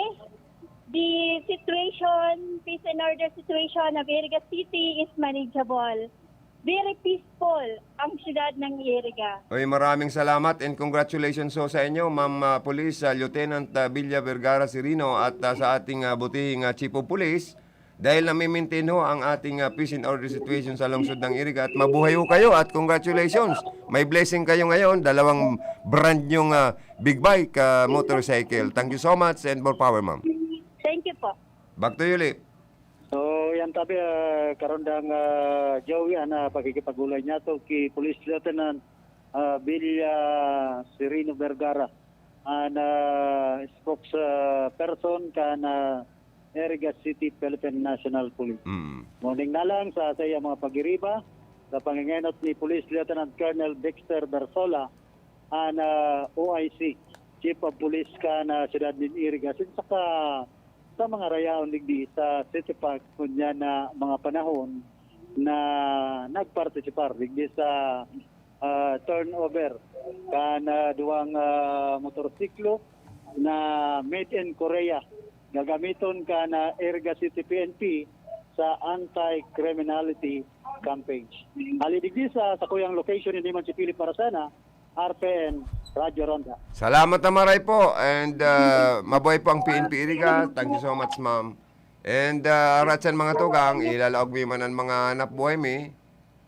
the situation Peace and order situation of Iriga City is manageable. Very peaceful ang siyudad ng Iriga. Oy, maraming salamat and congratulations ho sa inyo, Ma'am ah, Police ah, Lieutenant ah, Villa Vergara Sereno at ah, sa ating ah, butihing ah, Chief of Police dahil nami-maintain ho ang ating ah, peace and order situation sa lungsod ng Iriga at mabuhay ho kayo at congratulations. May blessing kayo ngayon, dalawang brand new ah, big bike, ah, motorcycle. Thank you so much and more power, ma'am. Thank you po. Back to you, Lip. So, yan tabi, ah, karondang ah, Joey, an ah, pakikipag-ulay niya to ki Police Lieutenant ah, Villa Sereno Vergara, an ah, spokesperson kan ah, Iriga City Philippine National Police. Mm. Morning na lang sa sa iyang mga pagiriba sa pangingenot ni Police Lieutenant Colonel Dexter Bersola, an ah, O I C, Chief of Police kan ah, siyudad nin Iriga, asin saka sa mga rayaon digdi sa City Park ngunyan na mga panahon na nagpartisipar digdi sa ah, turnover kan ah, duwang ah, motorsiklo na made in Korea gagamiton kan ah, Iriga City P N P sa anti-criminality campaign. Hali digdi sa sakuyang location, hindi man si Philip Parasana, R P N, Radyo Ronda. Salamat na maray po and uh, mabuhay po ang P N P Iriga. Thank you so much, ma'am. And uh, arat sa mga tugang, ilalaog mi man ang mga napbuhay mi.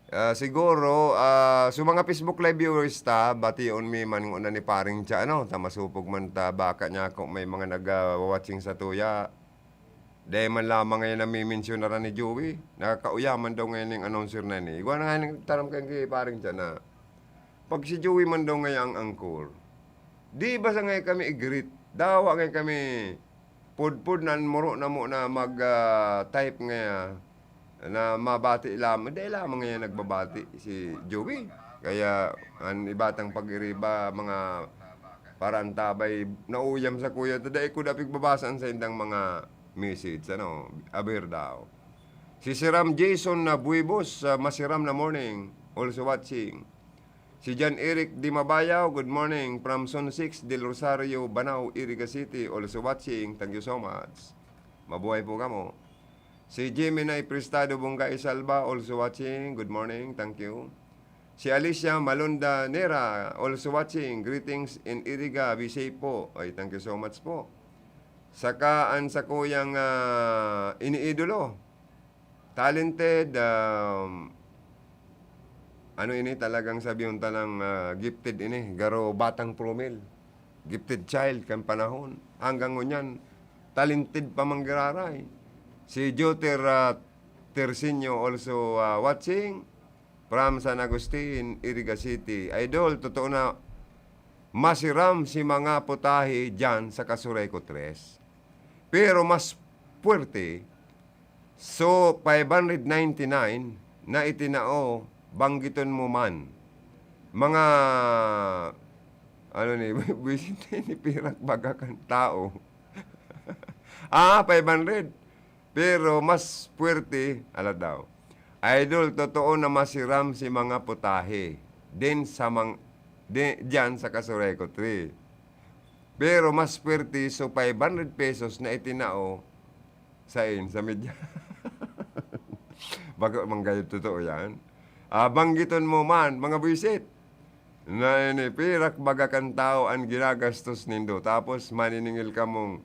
Ah, siguro, ah, sa mga Facebook Live viewers ta, bation mi man nguna ni Paring Cha, ano, ta masupog man ta, baka niya kung may mga nag-watching sa tuya. Dahil man lamang ngayon nami-mention na ni Joey, nakakauyaman daw ngayon yung announcer na ni. Igwa na nga yung taram kayo kay Paring Cha na, pag si Joey man daw ngayon ang anchor, di ba sa ngayon kami igrit? Dawa ngayon kami pudpud na muro na mo na mag-type nga na mabati lamang. Dahil lamang ngayon nagbabati si Joey. Kaya ang ibatang pag-iriba, mga para antabay, nauyam sa kuya. Tada ko dapig babasaan sa indang mga message. Ano, aber daw. Si Siram Jason na Buibos, uh, masiram na morning, also watching. Si John Eric Dimabayaw, good morning from Zone six, Del Rosario, Banao, Iriga City, also watching. Thank you so much. Mabuhay po kamo. Si Jimmy Nay Prestado Bungga Isalba, also watching. Good morning. Thank you. Si Alicia Malonda Nera, also watching. Greetings in Iriga. Be safe po. Ay, thank you so much po. Saka ang sa kuyang uh, iniidolo. Talented, um, ano ini talagang sabi yung tanang uh, gifted ini. Garo batang promil. Gifted child kan panahon. Hanggang ngunyan, talented pa manggiraray. Si Joter uh, Tersinio also uh, watching from San Agustin, Iriga City. Idol, totoo na masiram si mga putahe dyan sa Kasureco tres. Pero mas puwerte, so five hundred ninety-nine na itinao, banggiton mo man. Mga, ano ni, buwisit ni pirak baga kan tao. ah, five hundred. Pero mas puwerte, ala daw. Idol, totoo na masiram si mga putahe din sa mang, di, diyan sa Kasureco tree. Pero mas puwerte so five hundred pesos na itinao sa in sa media. Bako manggayod totoo yan. Ah, banggiton mo man, mga buwisit. Na ini, pirak baga kan tao ang ginagastos nindo. Tapos maniningil kamong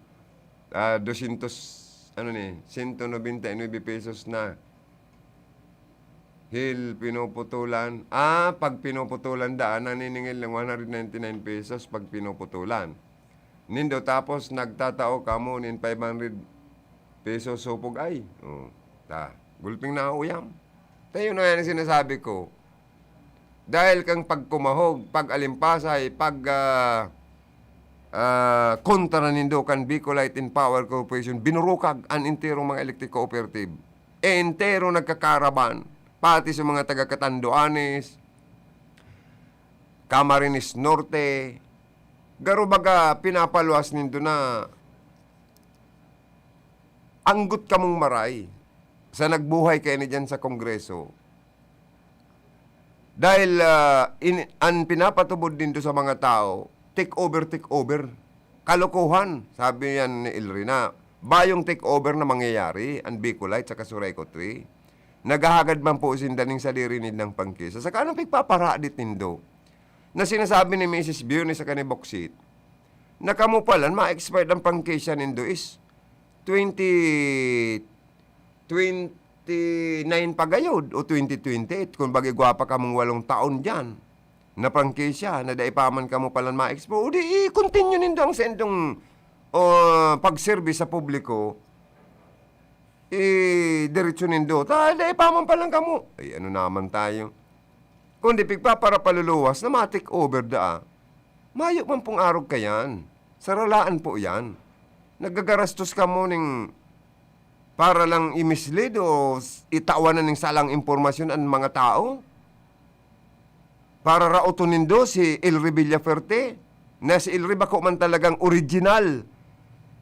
ah, dosyentos, ano ni, sento nobenta y nuebe pesos na. Hil pinuputulan. Ah, pag pinuputulan daan, naniningil ng one hundred ninety-nine pesos pag pinuputulan. Nindo, tapos nagtatao kamo nin five hundred pesos supog ay. Oh, ta, gulping na uyam. Tayo na yan ang sinasabi ko. Dahil kang pagkumahog, pag-alimpasay, pag ah, ah, kontra nindo kan Bicolite and Power Corporation, binurukag an enterong mga electric cooperative. E entero nagkakaraban, pati sa mga taga Catanduanes, Camarines Norte, garo baga pinapaluwas nindo na anggot kamong maray sa nagbuhay kaini diyan sa Kongreso. Dahil ah, in, an pinapatubod nindo sa mga tao, take over, take over. Kalokohan, sabi yan ni Elrina. bayong takeover na mangyayari an Bicolite saka Sureco three. Naghahagad man po sinda nin sadiri nindang prangkisa. Saka anong pigpaparadit nindo na sinasabi ni Misis Bionnes saka ni Boksit na kamo palan ma-expire an prangkisa nindo is twenty, twenty-nine pa gayod o twenty twenty-eight, kung baga igwa pa kamong walong taon diyan na prangkisya na dai pa man kamo palan ma-expire, o di i-continue nindo ang saindong, o, pagserbi sa publiko, i-diretso nindo. Ta, dai pa man palan kamo. Ay, ano naman tayo? Kundi pigpaparapaluluwas na ma-take over daa. Mayo man pong arog kayan. Saralaan po yan. Nagagarastos kamo ning para lang i-mislead o s-, itawan na ning salang impormasyon an mga tao? Para raoton nindo si Elry Villafuerte, na si Elry bako man talagang original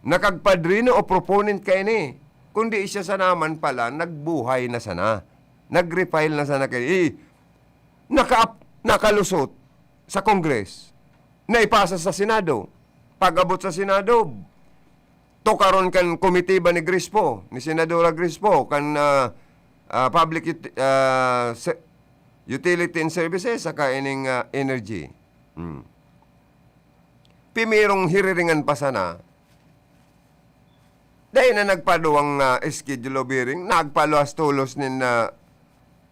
na kagpadrino o proponent kaini, kundi siya sana man pala nagbuhay na sana, nag-refile na sana kaini, eh, naka-, nakalusot sa Congress, naipasa sa Senado. Pag-abot sa Senado, tukaron kan komitiba ni Grace Poe, ni Senadora Grace Poe, kan, ah, ah, Public Ut-, ah, Se-, Utility and Services, saka ining, ah, Energy. Hmm. Pimirong hiriringan pa sana. Dai na nagpaduwang, ah, schedule of hearing, nagpaluwas tolos nin, ah,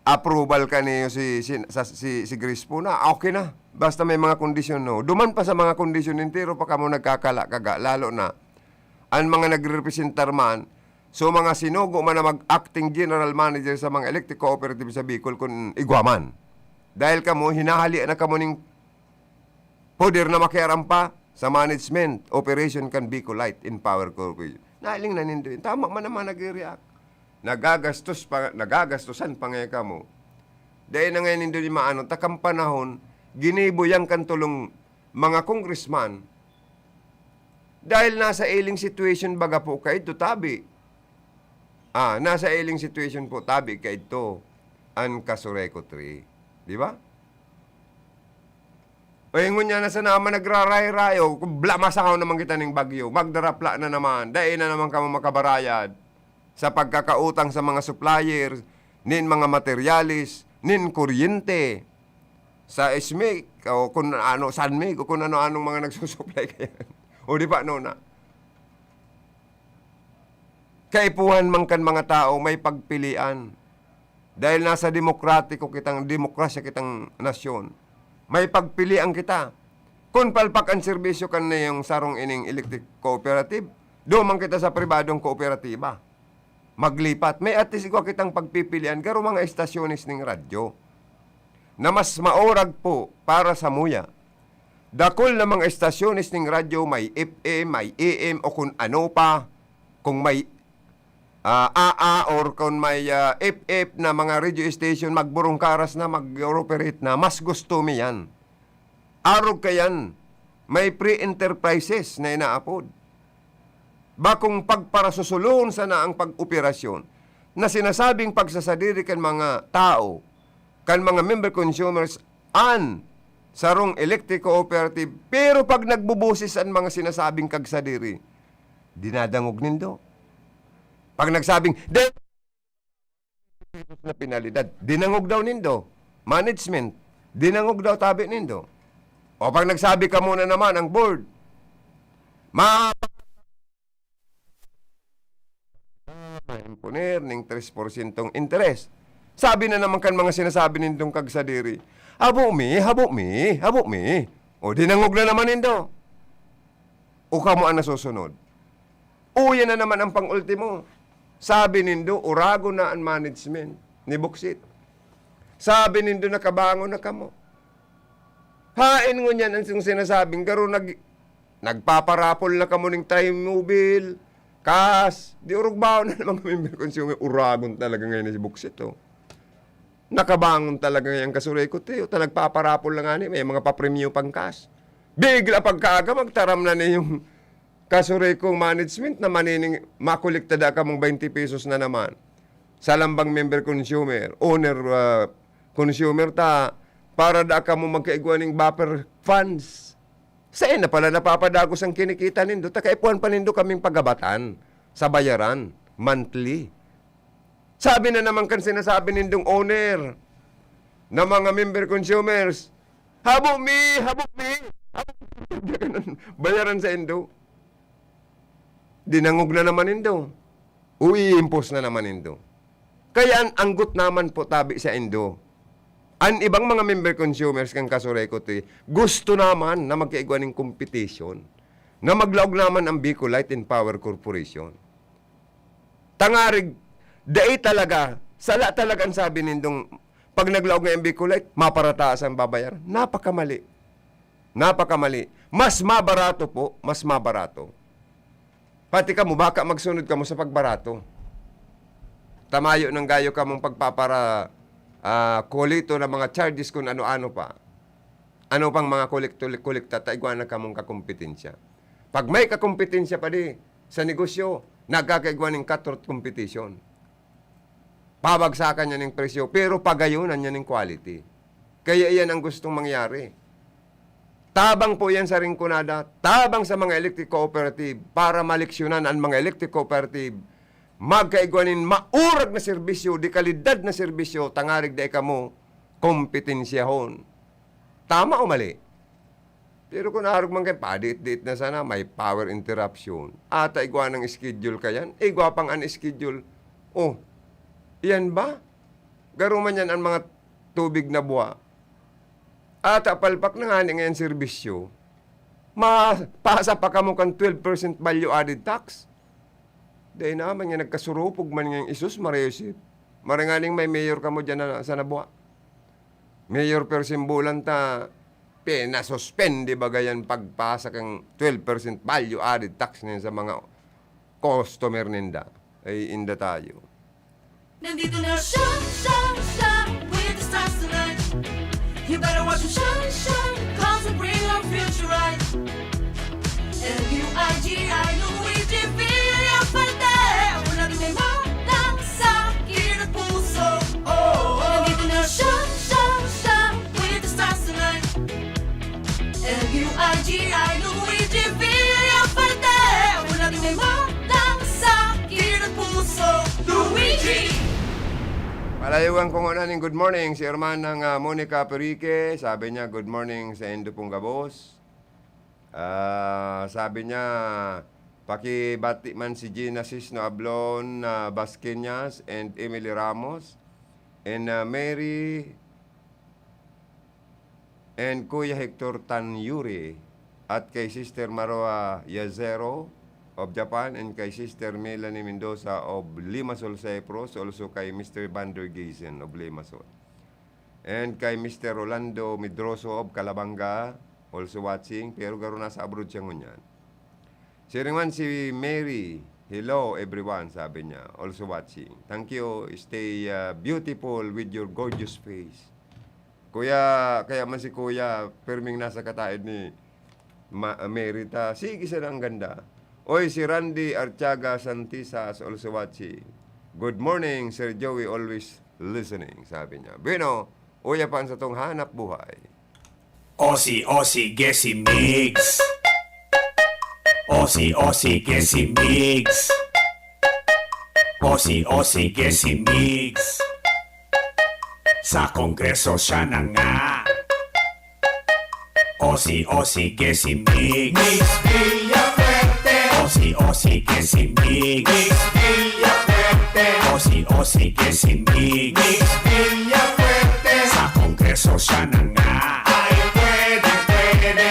approval kaniyo si, si, sa, si, si Grace Poe na, okay na. Basta may mga kondisyon, no? Duman pa sa mga kondisyon, entero pa kamo nagkakala-kaga, lalo na an mga nagrerepresentar man, so mga sinugo man na mag-acting general manager sa mga electric cooperative sa Bicol kun igwa man. Dahil kamo, hinahali na kamo ning poder na makiaram pa sa management, operation kan Bicolite and Power Corporation. Nahiling na nindo yun. Tama man naman nagre-react. Nagagastos pa, nagagastosan pa nga kamo. Dai na ngayon nindo di maano, takang panahon, ginibo yang kan tulong mga congressman. Dahil nasa iling situation baga po kaidto, tabi. Ah, nasa iling situation po, tabi kaidto an Kasureco three. Di ba? O, ingon niya na sana man nagraray-rayo, kung bla-, masahaw naman kita ning bagyo, magdarapla na naman, dai na naman kamo makabarayad sa pagkakautang sa mga supplier, nin mga materyales, nin kuryente, sa SMEC, o kung ano, SANMEC, o kung ano-anong mga nagsusupply kayan. O di ba, no na? Kaipuhan man kan mga tao, may pagpilian. Dahil nasa demokratiko kitang, demokrasya kitang nasyon, may pagpilian kita. Kun palpak an serbisyo kan niyong sarong ining electric cooperative, duman kita sa pribadong kooperatiba. Maglipat. May at least igwa kitang pagpipilian, garo mga estasyones ning radyo na mas maurag po para sa muya. Dakul na mga estasyones ning radyo, may F M, may A M, o kun ano pa, kung may, ah, A A or kung may, ah, F F na mga radio station, magburungkaras na, mag-operate na, mas gusto mi yan. Arog kayan, may free enterprises na inaapod. Bakong pagparasusulon sana ang pag-operasyon na sinasabing pagsasadiri kan mga tao, kan mga member consumers, an sarong electric cooperative, pero pag nagbuboses an mga sinasabing kagsadiri, dinadangog nindo. Pag nagsabing, "Di-," na penalidad, dinangog daw nindo. Management, dinangog daw tabi nindo. O pag nagsabi kamo na naman ang board, ma-, ma-imponer ning tres porsyentong interes. Sabi na naman kan mga sinasabi nindong kagsadiri, "Habo mi, habo mi, habo mi." O dinangog na naman nindo. O kamo ang nasusunod. Uya na naman ang pang-ultimo. Sabi nindo, uragon na an management ni Boksit. Sabi nindo, nakabangon na kamo. Haen ngunyan an sing-, sinasabing garo nag-, nagpaparapol na kamo ning Trimobile, cash. Di orog baon na naman kami, consumer. Uragon talaga ngayon na si Boksit, oh. Nakabangon talaga ngayon ang Kasureco three. Ta nagpaparapol na nga ni, may mga papremyo pang cash. Bigla pagkaaga, magtaram na ni yung Kasureco management na manining makolekta da kamong twenty pesos na naman sa lambang member consumer, owner, ah, consumer ta, para da kamo magkaigwa ning buffer funds. Saen na pala napapadagos ang kinikita nindo, ta kaipuhan pa nindo kaming pagabatan. sa bayaran, monthly. Sabi na naman kan sinasabi nindong owner na mga member consumers, "Habo mi! Habo mi! Habo mi!" Bayaran sa indo. Dinangog na naman indo. O i-impose na naman indo. Kaya an anggot naman po tabi sa indo. An ibang mga member consumers kan Casureco ti, gusto naman na magkaigwa nin competition, na maglaog naman ang Bicolite and Power Corporation. Tangarig, dai talaga, sala talaga an sabi nindong, "Pag naglaog nga ang Bicolite, maparataas ang babayaran." Napakamali. Napakamali. Mas mabarato po, mas mabarato. Pati kamo, baka magsunod kamo sa pagbarato. Tamayo nang gayo kamong pagpapara, ah, kolito na mga charges kun ano-ano pa. Ano pang mga kolekto-, kolekta ta igwa na kamong kakompetensya. Pag may kakompetensya pa di sa negosyo, nagkakaigwa ning cutthroat competition. Pabagsakan niya ning presyo, pero pagayonan niya ning quality. Kaya iyan ang gustong mangyari. Tabang po iyan sa Rinconada, tabang sa mga electric cooperative, para maleksyonan an mga electric cooperative, magkaigwa nin maurag na serbisyo, de kalidad na serbisyo, tangarig dai kamo kompetensyahon. Tama o mali? Pero kun arog man kayo, padiit-diit na sana, may power interruption. Ata igwa ng schedule kayan, igwa pang an schedule. Oh, iyan ba? Garo man yan ang mga tubig na buha. Ata palpak na nga ni ngayon serbisyo, mapasa pa kamo kan twelve percent value added tax. Dai naman nga nagkasurupog man ngayong isus, Maria Josep. Maranganing may mayor kamo dyan na, sa Nabua. Mayor, pero simbulan ta, pinasuspende baga yan pagpasa kang twelve percent value added tax na yan sa mga customer ninda. Ay, inda tayo. Nandito na siya, siya, siya, with the stars tonight. You better watch him shine, shine, 'cause we bring our future right. L U I G I, Luigi Villafuerte. Una din may mata, sakit at puso. Oh, nandito na siya, siya, siya, with the stars tonight. L U I G I, Luigi Villafuerte. Una din may mata, sakit at puso. Luigi! Palayawan ko ngona ning good morning si Hermanang, ah, Monica Perique. Sabi niya, "Good morning sa indo pong gabos." Ah, sabi niya, pakibati man si Gina Sisno Ablon, ah, Basqueñas and Emily Ramos and, ah, Mary and Kuya Hector Tanyuri at kay Sister Maroa Yazero of Japan and kay Sister Melanie Mendoza of Limassol, Cyprus, also kay Mister Vander Gaysen of Limassol. And kay Mister Rolando Medroso of Calabanga, also watching, pero garo nasa abroad siya ngunyan. Siring man si Mary, "Hello everyone," sabi niya, also watching. "Thank you, stay, uh, beautiful with your gorgeous face." Kuya, kaya man si Kuya, perming nasa kataid ni Ma-, Mary ta. Sige, siya na ang ganda. Oy, si Randy Artiaga Santisas also watching. "Good morning, Sir Joey, always listening," sabi niya. Bueno, uya pa ang satong hanap buhay. Osi, osi, gesi, migs. Osi, osi, gesi, migs. Osi, osi, gesi, migs. Sa Kongreso siya na nga. Osi, osi, gesi, migs. Migs Villafuerte. Osi, osi, gesi, migs. Migs Villafuerte. Osi, osi, gesi, migs. Migs Villafuerte. Sa Kongreso siya na nga. Ay, pwede, pwede.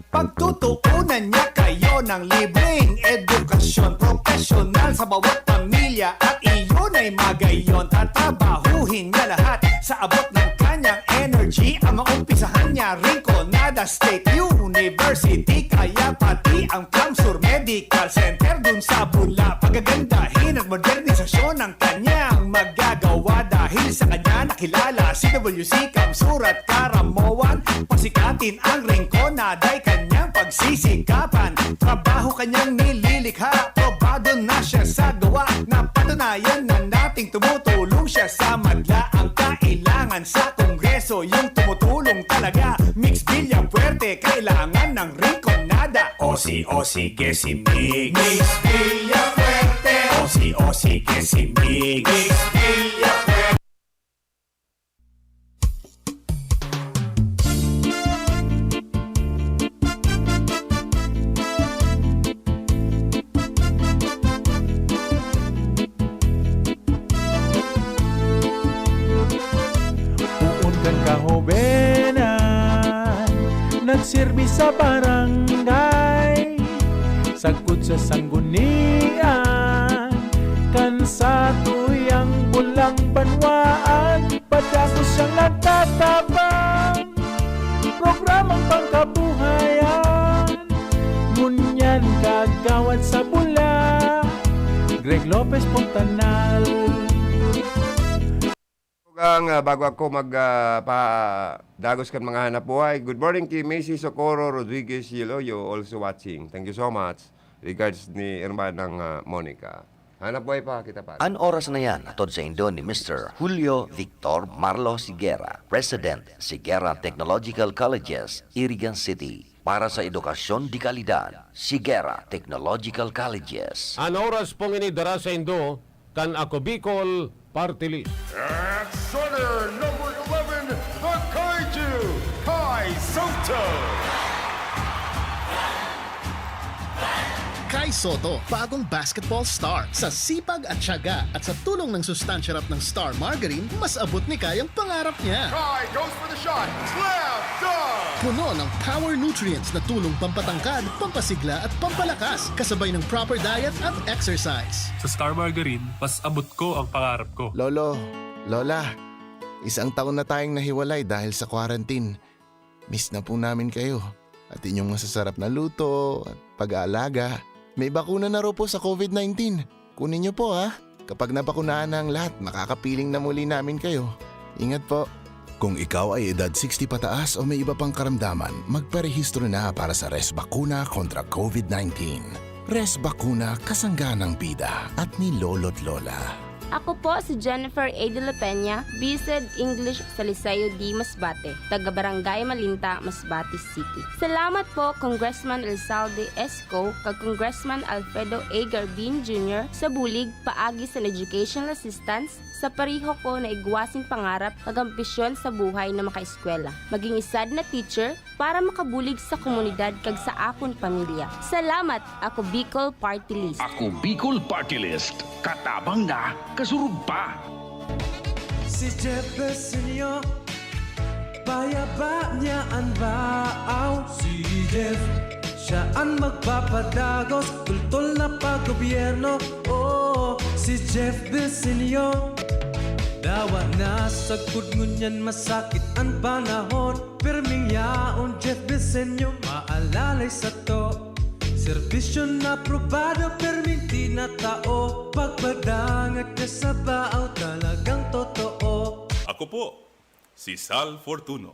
Pagtutuunan niya kayo ng libreng edukasyon profesional sa bawat pamilya at iyon ay magayon. Tatrabahuhin niya lahat sa abot ng kanyang energy. Ang maumpisahan niya, Rinconada State University, kaya pati ang CamSur Medical Center dun sa Bula. Pagagandahin at modernisasyon ang kanyang magagawa. Dahil sa kanya nakilala si W C CamSur at Caramoan. Pasikatin ang Rinconada ay kanyang pagsisikapan. Trabaho kanyang nililikha, probado na siya sa gawa. Napatunayan na nating tumutulong siya sa madla. Ang kailangan sa Kongreso, yung tumutulong talaga. Migs Villafuerte, kailangan ng Rinconada. Osi, osi, gesi, migs. Migs Villafuerte. Igig Villa. Poon kan kahobenan, nagserbi sa barangay, sagkod sa sanggunian, kan satuyang bulang banwaan, padagos siyang nagtatabang. Programang pangkabuhayan, ngunyan kagawad sa bula, Greg Lopez Fontanal. Ang, ah, bago ako mag, ah, padagos kan mga hanap buhay, good morning kay Macy Socorro Rodriguez Yelo, you also watching. Thank you so much. Regards ni Hermanang, ah, Monica. Hanap buhay pa kita, pare. An oras na yan, hatod saindo ni Mister Julio Victor Marlo Sigera, President, Sigera Technological Colleges, Irigan City. Para sa edukasyon de kalidad, Sigera Technological Colleges. An oras pong ini dara saindo kan Ako Bicol Party List. At Center number eleven, the Kaiju, Kai Soto. Kai Soto, bagong basketball star. Sa sipag at tiyaga at sa tulong ng sustansya rap ng Star Margarine, mas abot ni Kai ang pangarap niya. Kai goes for the shot. Slam dunk! Puno ng power nutrients na tulong pampatangkad, pampasigla at pampalakas, kasabay ng proper diet at exercise. Sa Star Margarine, mas abot ko ang pangarap ko. Lolo, Lola, isang taon na tayong nahiwalay dahil sa quarantine. Miss na po namin kayo at inyong masasarap na luto at pag-aalaga. May bakuna na raw po sa covid nineteen. Kunin niyo po, ha? Kapag nabakunahan na ang lahat, makakapiling na muli namin kayo. Ingat po. Kung ikaw ay edad sixty pataas o may iba pang karamdaman, magparehistro na para sa Res Bakuna kontra covid nineteen. Res Bakuna, kasangga ng bida at ni lolo't lola. Ako po si Jennifer A. de la Peña, B.Sed English sa Liceo de Masbate, taga Barangay Malinta, Masbate City. Salamat po, Congressman Elzalde Esco, kag Congressman Alfredo A. Garbin Junior sa bulig paagi sa educational assistance sa pareho ko na igwa sing pangarap kag ambisyon sa buhay na makaeskwela, maging isad na teacher, para makabulig sa komunidad kag sa akon pamilya. Salamat, Ako Bicol Party List. Ako Bicol Party List. Katabang na, kasurog pa. Si Jeff Besenyo, payaba niya an baaw. Si Jeff, siya an magpapadagos, tultol na paggobyerno. Oo, si Jeff Besenyo. Dawa na sagkod ngunyan masakit an panahon. Pirming yaon, Jeff Besenyo, maalalay sato. Serbisyo na aprobado, pirming tinatao. Pagpadangat niya sa baaw, talagang totoo. Ako po, si Sal Fortuno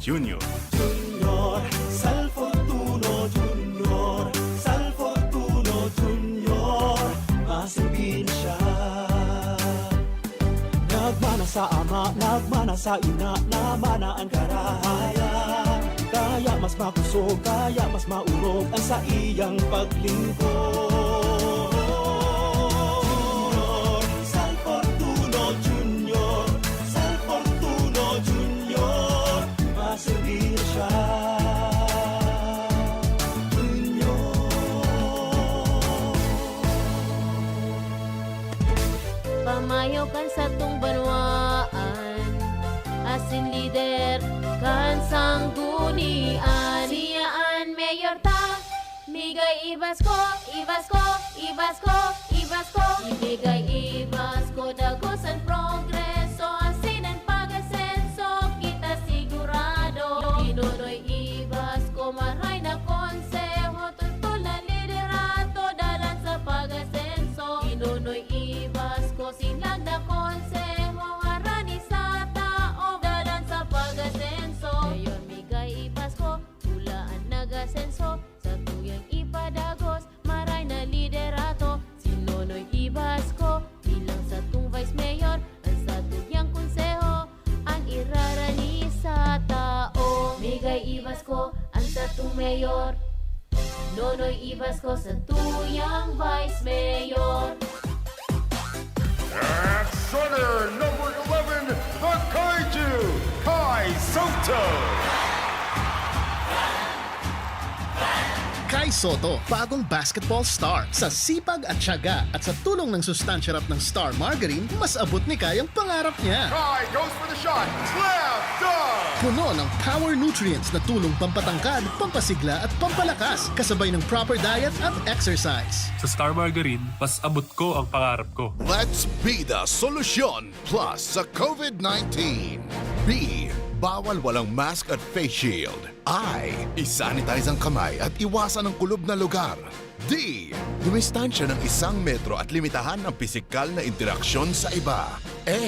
Junior. Junior, Sal Fortuno Junior, Sal Fortuno Junior, maserbi na siya. Nagmana sa ama, nagmana sa ina, namana an karahayan. Kaya mas makusog, kaya mas maorog an saiyang paglingkod. Sal Fortuno Junior, Sal Fortuno Junior, maserbi na siya. Junior. Pamayo kan satong banwaan, asin lider kan sanggunian. Siya an mayor ta, migay Ibasko, Ibasko, Ibasko, Ibasko. Migay Ibasko, dagos an progreso, asin an pag-asenso, kita sigurado. Ni Nonoy Ibasko, maray na konseho, totol na liderato, dalan sa pag-asenso. Ni Nonoy Ibasko, sinlag na konseho, harani sa tao, dalan sa pag-asenso. Mayor Migay Ibasko, pula an nag-asenso, satuyang ipadagos, maray na liderato. Si Nonoy Ibasko, bilang satong vice mayor, an satuyang konseho, an irarani sa tao. Migay Ibasko, an satong mayor. Nonoy Ibasko, satuyang vice mayor. Soto, bagong basketball star. Sa sipag at tiyaga at sa tulong ng sustansya rap ng Star Margarine, mas abot ni Kai ang pangarap niya. Kai goes for the shot. Slam dunk! Puno ng power nutrients na tulong pampatangkad, pampasigla at pampalakas, kasabay ng proper diet at exercise. Sa Star Margarine, mas abot ko ang pangarap ko. Let's be the solution plus sa COVID nineteen. B, bawal walang mask at face shield. I, isanitize ang kamay at iwasan ang kulob na lugar. D, dumistansya ng isang metro at limitahan ang pisikal na interaksyon sa iba. A,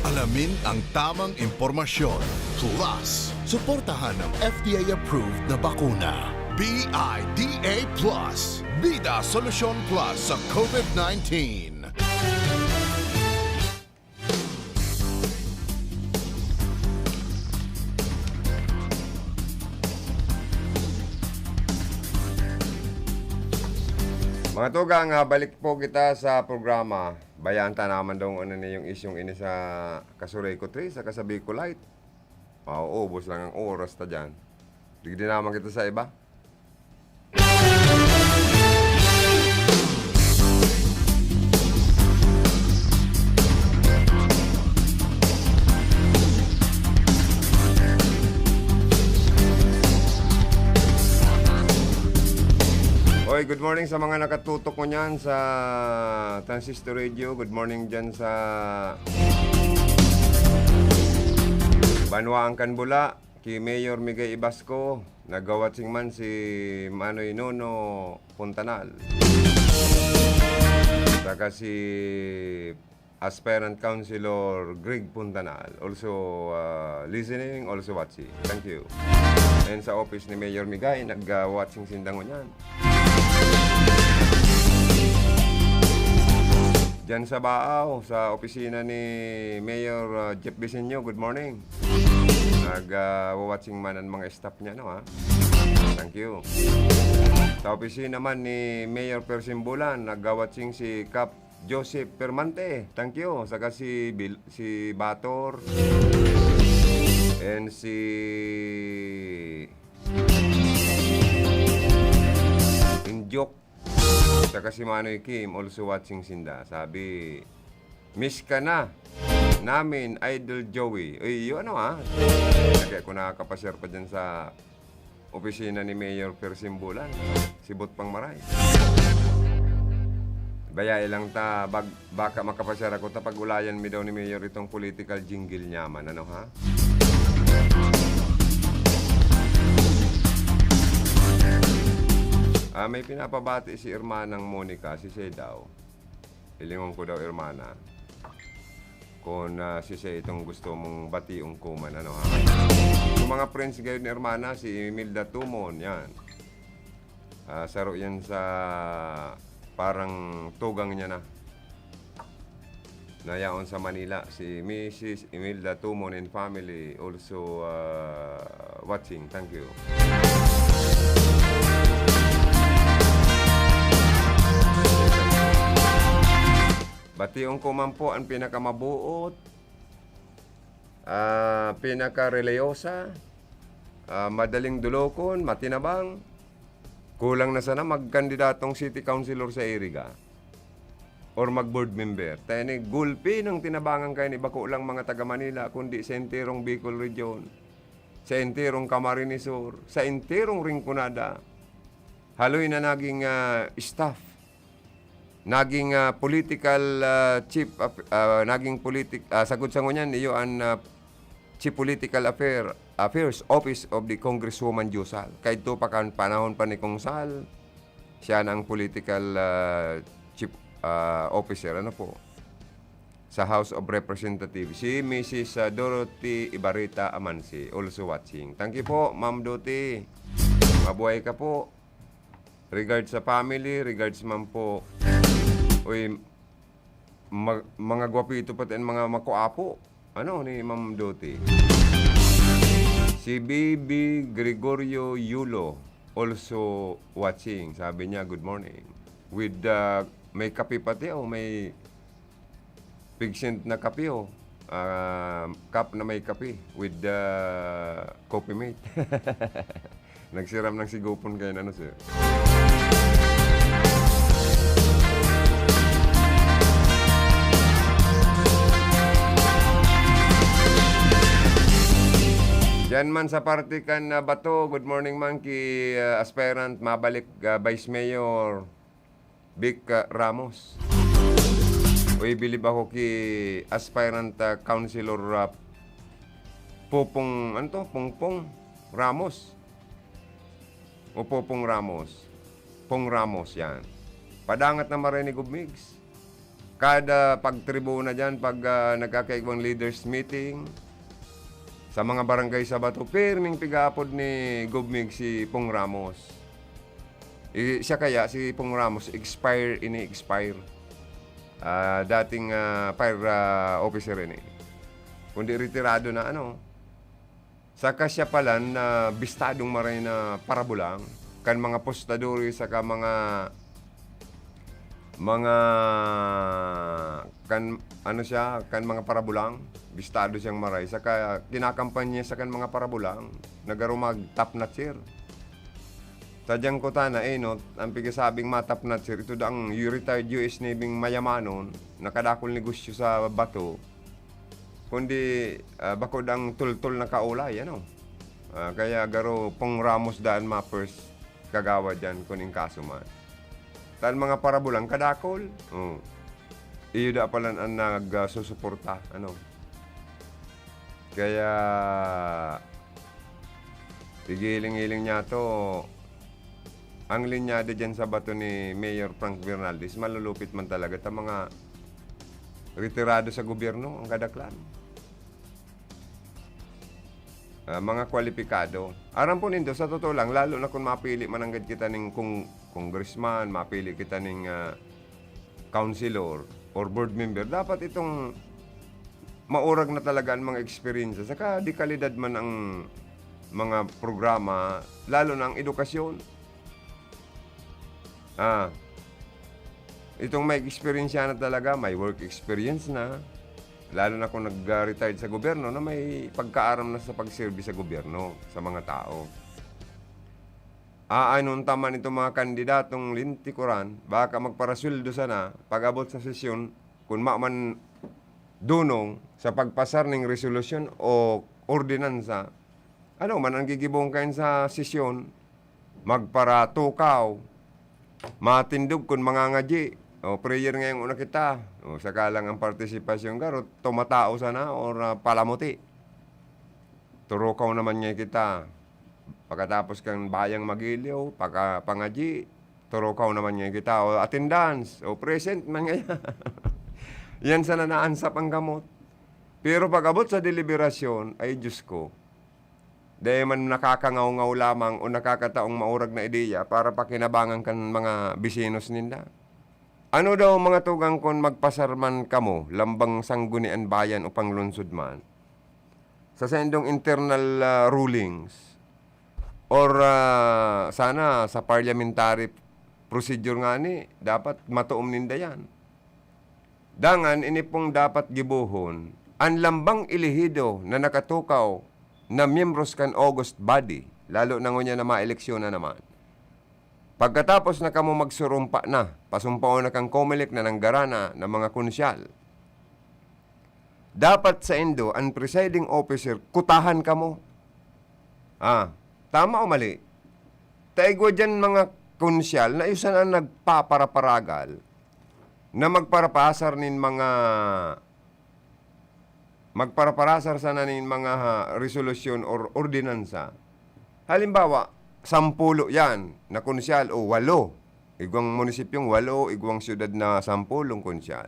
alamin ang tamang impormasyon. Plus, suportahan ang F D A-approved na bakuna. B I D A plus. Bida Solusyon Plus sa COVID nineteen. Mga tugang, ah, balik po kita sa programa. Bayaan ta naman daw ano na yung isyung ini sa Kasuray ko three, sa Kasabi ko Light. Mauubos lang ang oras ta dyan. Digdi naman kita sa iba. Oy, good morning sa mga nakatutok mo niyan sa Transistor Radio. Good morning dyan sa Banwa Angkan Bula, ki Mayor Migay Ibasco, nagwawatsing man si Manoy Nono Puntanal. Saka si Aspirant Councilor Greg Puntanal, also, ah, listening, also watching. Thank you. And sa office ni Mayor Migay, nag-, ah, watching sinda ngunyan. Diyan sa Baaw, sa opisina ni Mayor, ah, Jeff Bisinio, good morning. Nag, ah, watching man ang mga staff niya, no, ha? Thank you. Sa opisina man ni Mayor Persimbulan, nag-watching si Kap Joseph Permante. Thank you. Saka si Bil-, si Bator. And si Injok. Saka si Manoy Kim, also watching sinda. Sabi, "Miss ka na namin, Idol Joey." Uy, yung ano, ah. Kaya kung nakakapashare pa dyan sa opisina ni Mayor Persimbulan, sibot pang maray. Bayai lang ta, bag-, baka makapasyar ako ta pag-ulayan mi daw ni Mayor itong political jingle niya man, ano ha? Ah, may pinapabati si Hermanang Monica, si Shay daw. Hilingon ko daw, Hermana, kung, ah, si Shay itong gusto mong bation ko man, ano, ha? Yung mga friends ngayon ni Hermana, si Imelda Tumon, yan. Ah, saro yan sa parang tugang niya na. Nayaon sa Manila, si Missus Imelda Tumon and family, also, ah, watching. Thank you. Bation ko man po ang pinakamabuot, ah, pinaka-reliyosa, ah, madaling dulokon, matinabang. Kulang na sana magkandidatong city councilor sa Iriga or mag-board member. Ta ini gulpi nang tinabangan kaini, bako lang mga taga Manila, kundi sa enterong Bicol Region, sa enterong Camarines Sur, sa enterong Rinconada. Haloy na naging, ah, staff, naging, ah, political, ah, chief of, ah, naging politic-, ah, sagkod sa ngunyan, iyo an, ah, Chief Political Affair, Affairs Office of the Congresswoman Diosal. Kaidto pa kan panahon pa ni Kong Sal, siya na ang political, ah, chief, ah, officer, ano po, sa House of Representatives. Si Missus, ah, Dorothy Ibarreta Amansi, also watching. Thank you po, Ma'am Doti. Mabuhay ka po. Regards sa family, regards man po. Uy, ma-, mga gwapito pati ang mga makuapo. Ano ni Ma'am Doti? Si Baby Gregorio Yulo, also watching. Sabi niya, "Good morning." With, uh, may kape pati, oh, may pigment na kape, oh. Ah, cup na may kape with the Coffee Mate. Nagsiram ng sigupon kayo na, no, sir? Diyan man sa parte kan, ah, Bato, good morning man ki, ah, aspirant, mabalik, ah, Vice Mayor Vic, ah, Ramos. Uy, bilib ako ki aspirant, ah, councilor, ah, Popong, ano to? Pongpong Ramos. O Popong Ramos. Pong Ramos, yan. Padangat na maray ni Gov Migs. Kada pagtribuna dyan, pag, ah, nagkakaigwang leaders meeting, sa mga barangay sa Bato, pirming pigaapod ni Gov Migs si Pong Ramos. I-, siya kaya, si Pong Ramos, expire, ini-expire. Ah, dating, ah, fire, ah, officer ini. Kundi retirado na, ano. Saka siya pala na bistadong maray na parabulang kan mga postadores saka mga, mga kan, ano siya, kan mga parabulang, bistado siyang maray. Saka kinakampanya sa kan mga parabulang, nagaro mag-top notcher. Sadyang kutana, eh, no, ang pigasabing ma-top notcher, ito da ang retired U S Navy mayamanon, nakadakul negosyo sa Bato. Kundi, ah, bakod ang tultol na kaulay, ano? Ah, kaya garo Pong Ramos daan ma-first kagawad dyan, kun in kaso man. Tan mga parabulang kadakol, oh. Iyo da palan ang nag, ah, susuporta, ano? Kaya, igiling-iling niya to, ang linyada dyan sa Bato ni Mayor Frank Bernaldez, malulupit man talaga ta mga retirado sa gobyerno, ang kadaklan. Ah, mga kwalipikado. Aram po nindo, sa totoo lang, lalo na kung mapili man anggad kita ning kung congressman, mapili kita ning, ah, councilor or board member, dapat itong maurag na talaga ang mga eksperyensya. Saka de kalidad man ang mga programa, lalo na ang edukasyon. Ah, itong may eksperyensya na talaga, may work experience na, lalo na kung nag-retired sa gobyerno, na may pagkaaram na sa pagserbi sa gobyerno, sa mga tao. Aanon ta man itong mga kandidatong lintikuran, baka magparasweldo sana, pag-abot sa sesyon, kun maman dunong sa pagpasar ning resolusyon o ordinansa, ano man ang gigibong kayan sa sesyon, magparatukaw, matindog kun mangangadyi. O, prayer ngayong una kita. O, saka lang ang partisipasyon garo, tumatao sana or, ah, palamuti. Turukaw naman ngay kita. Pagkatapos kan bayang magiliw, pagka-, pangadyi, turukaw naman ngay kita. O, attendance, o, present man ngay. Yan sana naansap ang gamot. Pero pag-abot sa deliberasyon, ay Diyos ko, dai man nakakangaw-ngaw lamang o nakakataong maurag na ideya para pakinabangan kan mga bisinos ninda. Ano daw, mga tugang, kun magpasar man kamo, lambang sanggunian bayan o panglungsod man, sa saindong internal, ah, rulings, or, ah, sana sa parliamentary procedure ngani, dapat matoom ninda yan. Dangan, ini pong dapat gibohon, an lambang elehido na nakatukaw na miyembros kan august body, lalo na ngunyan na maeleksyon na naman. Pagkatapos na kamo magsurumpa na, pasumpaon na kan Comelec na nanggarana na mga konsyal. Dapat saindo, an presiding officer, kutahan kamo. Ah, tama o mali? Ta igwa diyan mga konsyal na iyo sana nagpaparaparagal na magparapasar nin mga, magparaparasar sana nin mga, ha, resolusyon or ordinansa. Halimbawa, sampulo yan na konsyal o walo. Igwang munisipyong walo, igwang syudad na sampulong konsyal.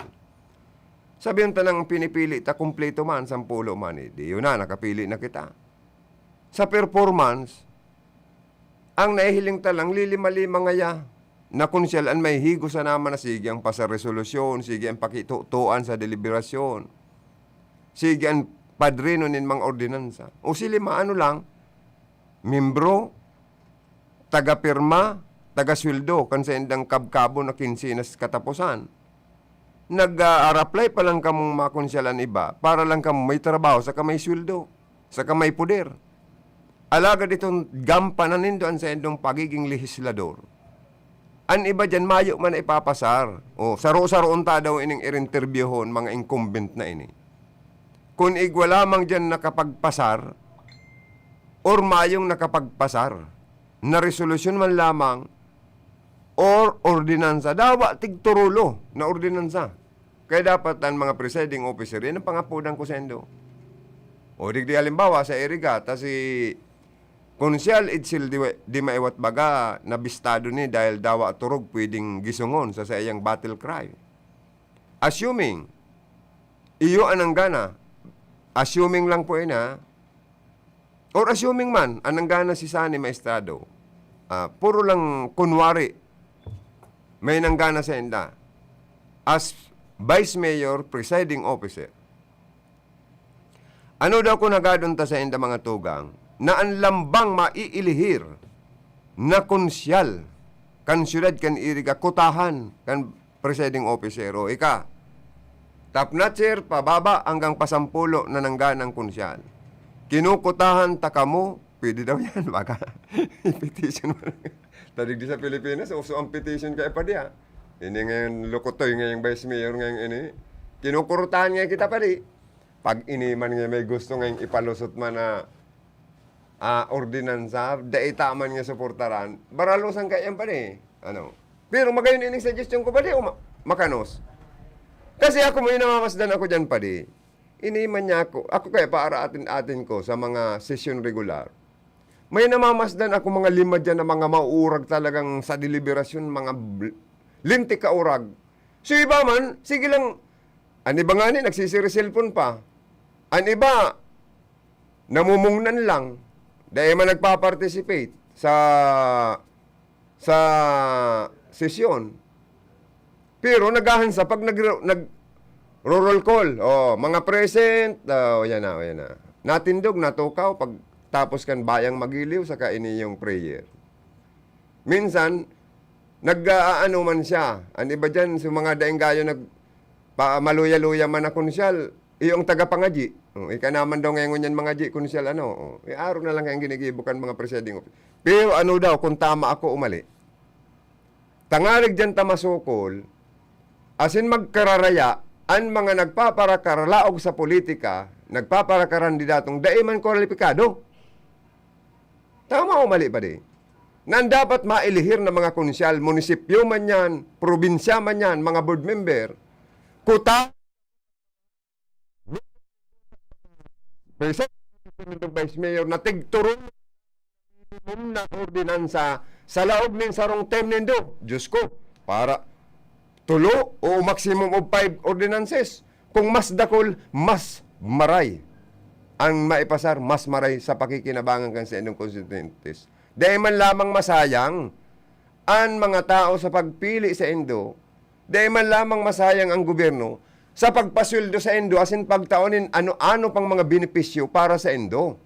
Sabihan ta nang pinipili ta kumpleto man, sampulo man, eh, di yun na, nakapili na kita. Sa performance, ang nahihiling ta lang, lilima-lima ngaya na konsyal an mahihigo sana man na sige ang pasa resolusyon, sige ang pakitutuan sa deliberasyon, sige ang padrino nin mga ordinansa. O si lima, ano lang, membro, taga-pirma, taga-sweldo kan saindang kabkabon na kinsenas kataposan. Nag-a-apply pa lang kamong mga konsyal an iba para lang kamo may trabaho saka may sweldo, saka may poder. Alagad itong gampanan nindo an saindong pagiging lehislador. An iba diyan, mayo man na ipapasar. O, saro-saro unta daw ining irinterbyuhon, mga incumbent na ini. Kun igwa lamang diyan nakapagpasar, or mayong nakapagpasar, na resolusyon man lamang, or ordinansa, dawa tigturulo na ordinansa. Kaya dapat an mga presiding officer, yan ang pangapodan ko saindo. O digdi halimbawa, sa Iriga, ta si Konsyal Edsel di, di maiwat baga, nabistado ni dahil dawa turog pwedeng gisungon sa saiyang battle cry. Assuming, iyo an nanggana, assuming lang po yun, ha? Or assuming man, an nanggana si Sonny Maestrado, ah, puro lang kunwari, may nanggana sainda as Vice Mayor, Presiding Officer. Ano daw kun hagadon ta sainda, mga tugang, na an lambang maiilihir na konsyal kan siyudad kan Iriga, kutahan kan presiding officer? O ika, top notcher, pababa hanggang pasampulo na nangganang konsyal. Kinukutahan ta kamo, pwede daw yan, baka i-petition mo lang. Ta digdi sa Pilipinas, uso ang petition kay padi, ah. Ini ngayon, lukutoy ngayong vice mayor ngayong ini. Kinukurutahan nga kita, padi. Pag ini man nga may gusto ngayong ipalusot man na, ah, ordinansa, dai ta man nga suportaran, baralusan kaya yan, padi. Ano? Pero magayon ining suggestion ko, padi, o ma-, makanos? Kasi ako, may namamasdan ako dyan, padi. Ini man niya ako. Ako kaya para atin-atin ko sa mga sesyon regular. May namamasdan ako mga lima dyan na mga mauurag talagang sa deliberasyon, mga bl-, lintik kaurag. So iba man, sige lang, an iba nga ni, nagsisiri-cellphone pa. An iba, namumungnan lang. Dai man nagpa-participate sa, sa sesyon. Pero naghahansa pag nag-, nag-roll call. Oh, mga present, oh, yan na, yan na. Natindog, natukaw, pag tapos kan bayang magiliw, saka ini yung prayer. Minsan, nag-aano man siya. An iba diyan, sa mga daing gayo, nag-, pa-, maluya-luya man na konsyal, iyo ang tagapangadyi. Oh, ika naman daw ngayon yan mangadyi, konsyal, ano. Oh, eh, aro na lang kayang ginigibo kan mga presiding officer. Pero ano daw, kung tama ako, umali. Tangarig diyan ta masukol, asin magkararaya, an mga nagpaparakaralaog sa politika, nagpaparakandidatong dai man kwalipikado. Tama o mali, padi? Na an dapat mailihir na mga konsyal, munisipyo man yan, probinsya man yan, mga board member, kuta, President, Vice Mayor, na tigturong minimum na ordinansa sa laog nin sarong term nindo. Diyos ko, para tulo o maximum of five ordinances. Kung mas dakul, mas maray ang maipasar, mas maray sa pakikinabangan kan saindong konstituyentes. Dai man lamang masayang an mga tao sa pagpili saindo, dai man lamang masayang ang gobyerno sa pagpasweldo saindo asin pagtao nin ano-ano pang mga benepisyo para saindo.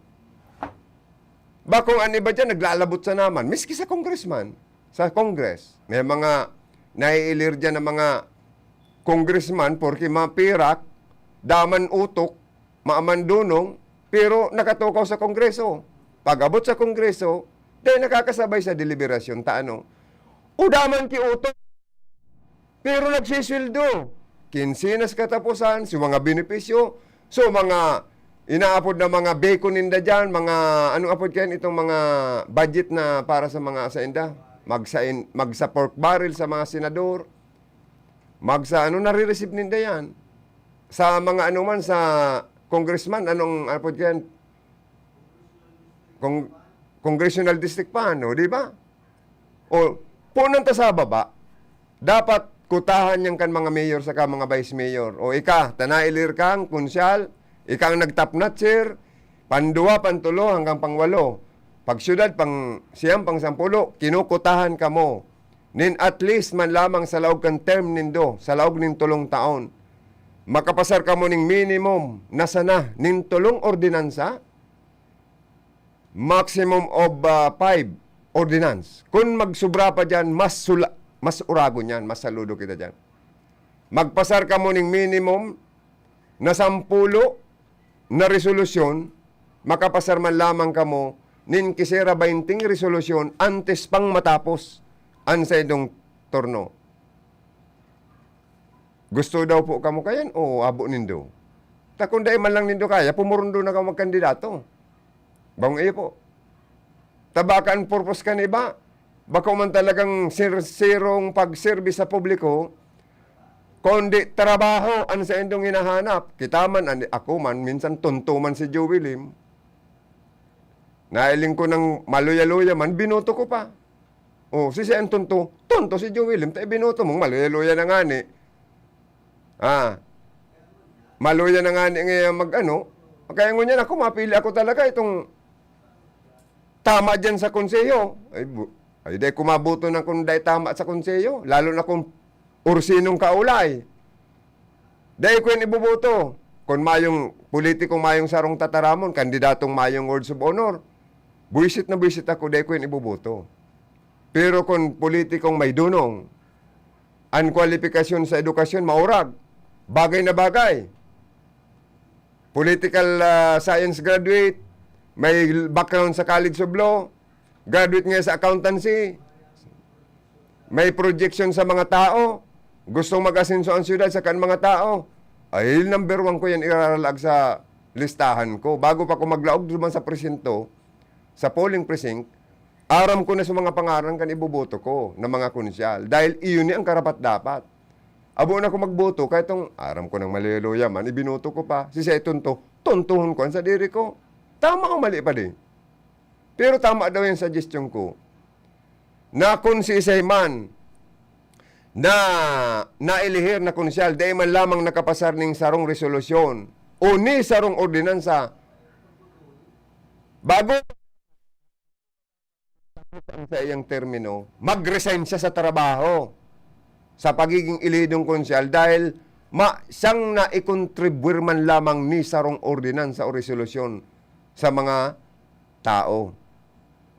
Bakong an iba diyan naglalabot sa naman, miski sa congressman, sa Congress. May mga naiilir diyan na mga congressman, porke mapirak, daman utok, maamandunong, pero nakatukaw sa Kongreso. Pag-abot sa Kongreso, dai nakakasabay sa deliberasyon ta, ano. Udaman ki utok, pero nagsisweldo. Kinsenas katapusan, sa mga benepisyo, so mga inaapod na mga beko ninda dyan, mga, anong apod kayan, itong mga budget na para sa mga sainda, magsain-, magsa pork barrel sa mga senador, magsa, ano, nare-receive ninda yan. Sa mga ano man, sa congressman, anong, ano po yan? Cong-, congressional district pa, no? Di ba? O, punan ta sa baba. Dapat kutahan yan kan mga mayor saka mga vice mayor. O ika, ta nailir kang konsyal, ika ang nagtapnat, sir, panduwa, pantulo, hanggang pangwalo. Pag syudad, pang siyam, pang sampulo, kinukutahan kamo. Nin at least man lamang sa laog kan term nindo, sa laog nin tolong taon, makapasar kamo ning minimum na sana nin tolong ordinansa, maximum of, ah, five ordinance. Kun magsubra pa diyan, mas sula-, mas uragon yan, mas saludo kita diyan. Magpasar kamo ning minimum na sampulo na resolusyon, makapasar man lamang kamo nin kisera baynting resolusyon antes pang matapos an saindong turno. Gusto daw po kamo kayan? Oo, abo nindo. Ta kung dai man lang nindo kaya, pumurundo na kamo magkandidato. Bang iyo po. Ta baka an purpose kan iba, bako man talagang sinserong pagserbi sa publiko, kundi trabaho an saindong hinahanap. Kita man, an, ako man, minsan tunto man si Joey Lim. Nahiling ko ng maluya-luya man, binoto ko pa. Oh, si Sen Tonto, tonto si Joey Lim, ta ibinoto mong maluya-luya na ngani. Ah, maluya na ngani nga mag-ano. Kaya ngunyan ako, mapili ako talaga itong tama dyan sa konseho. Ay, bu-, ay, dai ko maboto na kung dai tama sa konseho. Lalo na kung ursinong kaulay. Dai ko yan iboboto. Kun mayong politikong mayong sarong tataramon, kandidatong mayong words of honor, buwisit na buwisit ako, dai ko yan iboboto. Pero kun politikong may dunong, an kwalipikasyon sa edukasyon maurag, bagay na bagay. Political, ah, science graduate, may background sa College of Law, graduate nga sa accountancy, may projection sa mga tao, gustong mag-asenso ang siyudad saka an mga tao. Ay, number one ko yan iraralag sa listahan ko. Bago pa ko maglaog duman sa presinto, sa polling precinct, aram ko na sa mga pangaran kan iboboto ko na mga konsyal. Dahil iyon ni ang karapat-dapat. Abo na ko magboto, kahit tong aram ko nang maluya-luya man, ibinoto ko pa. Si Sen Tonto, tontohon ko an sadiri ko. Tama o mali pa di? Pero tama daw yung suggestion ko, na kun siisay man na nailihir na konsyal, dai man lamang nakapasar ning sarong resolusyon o ni sarong ordinansa, bago ang sa iyang termino, mag-resign siya sa trabaho sa pagiging elidong konsyal dahil ma-, siyang naikontribwir man lamang ni sarong ordinansa o resolusyon sa mga tao.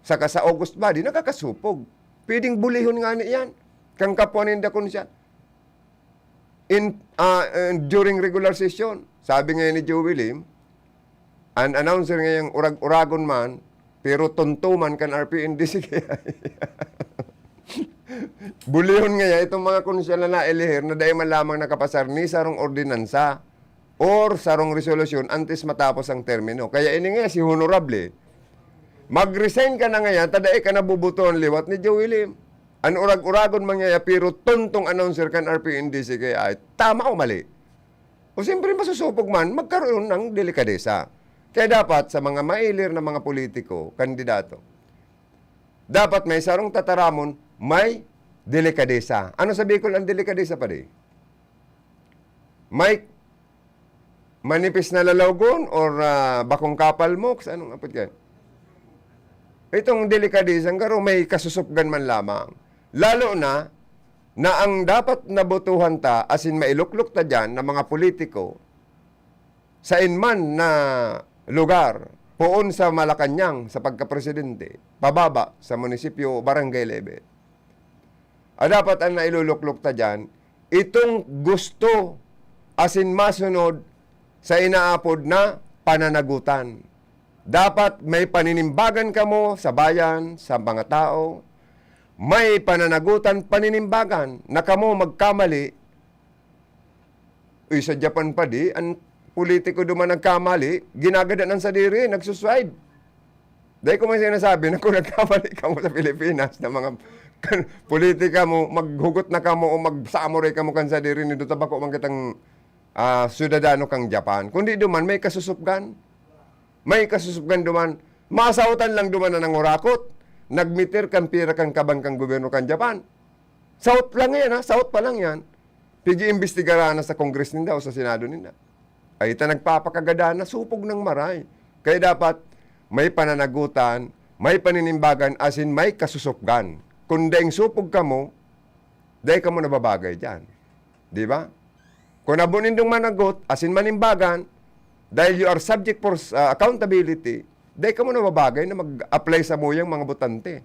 Saka sa August body, nakakasupog. Pwedeng bulihon ngani yan kan kapwa ninda konsyal. In, ah, eh, during regular session, sabi ngayon ni Joey Lim, an announcer ngayang urag-uragon man, pero tonto man kan R P N D C K I. Bulihon ngaya itong mga konsyal na nailihir na dai man lamang nakapasar ni sarong ordinansa or sarong resolusyon antes matapos ang termino. Kaya ini nga si Honorable, mag-resign ka na ngayan, ta dai ka nabobotohan liwat ni Joey Lim. An urag-uragon man ngaya, pero tontong announcer kan R P N D C K I, tama o mali? O siyempre, masusupog man, magkaroon ng delikadesa. Kaya dapat sa mga mailir na mga politiko, kandidato, dapat may sarong tataramon, may delikadesa. Ano sa Bicol ang delikadesa, padi? May manipis na lalawgon or, ah, bakong kapal mo? Anong apod ka? Itong delikadesa, garo may kasusupgan man lamang. Lalo na, na ang dapat nabotohan ta, asin mailuklok ta diyan na mga politiko, sain man na lugar, poon sa Malacañang, sa pagkapresidente, pababa sa munisipyo o barangay level. Ah, dapat ang nailuluklok ta diyan, itong gusto asin masunod sa inaapod na pananagutan. Dapat may paninimbagan kamo sa bayan, sa mga tao. May pananagutan, paninimbagan na kamo magkamali. Uy, sa Japan pa di, ang politiko duman nagkamali, ginagadan ang sadiri, nagsuswide. Dai ko man sinasabi na kung nagkamali kamo sa Pilipinas na mga politika mo, maghugot na kamo o magsamuray kamo kan sadiri nindo, ta bako man kitang, ah, syudadano kang Japan. Kundi duman, may kasusupgan. May kasusupgan duman. Masaotan lang duman na nangurakot. Nagmitir kan pira kan kaban kan gobyerno kan Japan. Saot lang yan, ha? Saot pa lang yan. Pig-iimbestigaran na sa Congress ninda o sa Senado ninda. Ay, ta nagpapakagadan na supog ng maray. Kaya dapat may pananagutan, may paninimbagan, asin may kasusupgan. Kung daing supog kamo, dai kamo nababagay diyan. Di ba? Kung abo nindong managot, asin manimbagan, dahil you are subject for, uh, accountability, dai kamo nababagay na mag-apply sa muyang mga botante.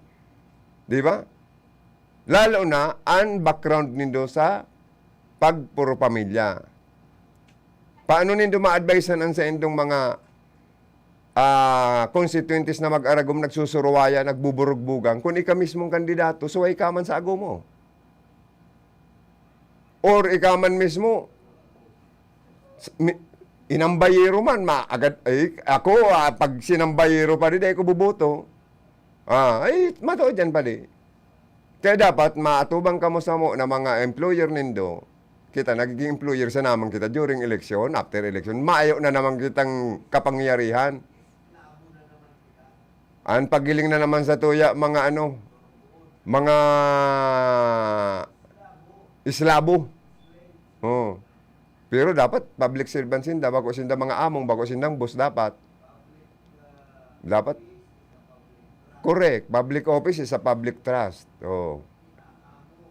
Di ba? Lalo na an background nindo sa pagpuropamilya. Paano nindo ma-advisean an saindong mga ah, constituentes na mag-aragom, nagsusuruwaya, nagbuburugbugan, kun ika mismong kandidato, suway ka man sa agom mo. Or ika man mismo, s-, mi-, inambayero man, ma-, agad, ay, ako, ah, pag sinambayero pa rin, di ko buboto. Ah, ay, matuod yan, padi. Kaya dapat maatubang kamo samo na mga employer nindo. Kita, nagiging employer sa naman kita during election, after election. Mayo na naman kitang kapangyarihan. An paggiling na naman sa tuya, mga ano, mga islabo. Oh. Pero dapat public servants sinda, bako sinda mga among, bako sindang boss dapat. Dapat. Correct. Public office is a public trust. Oh.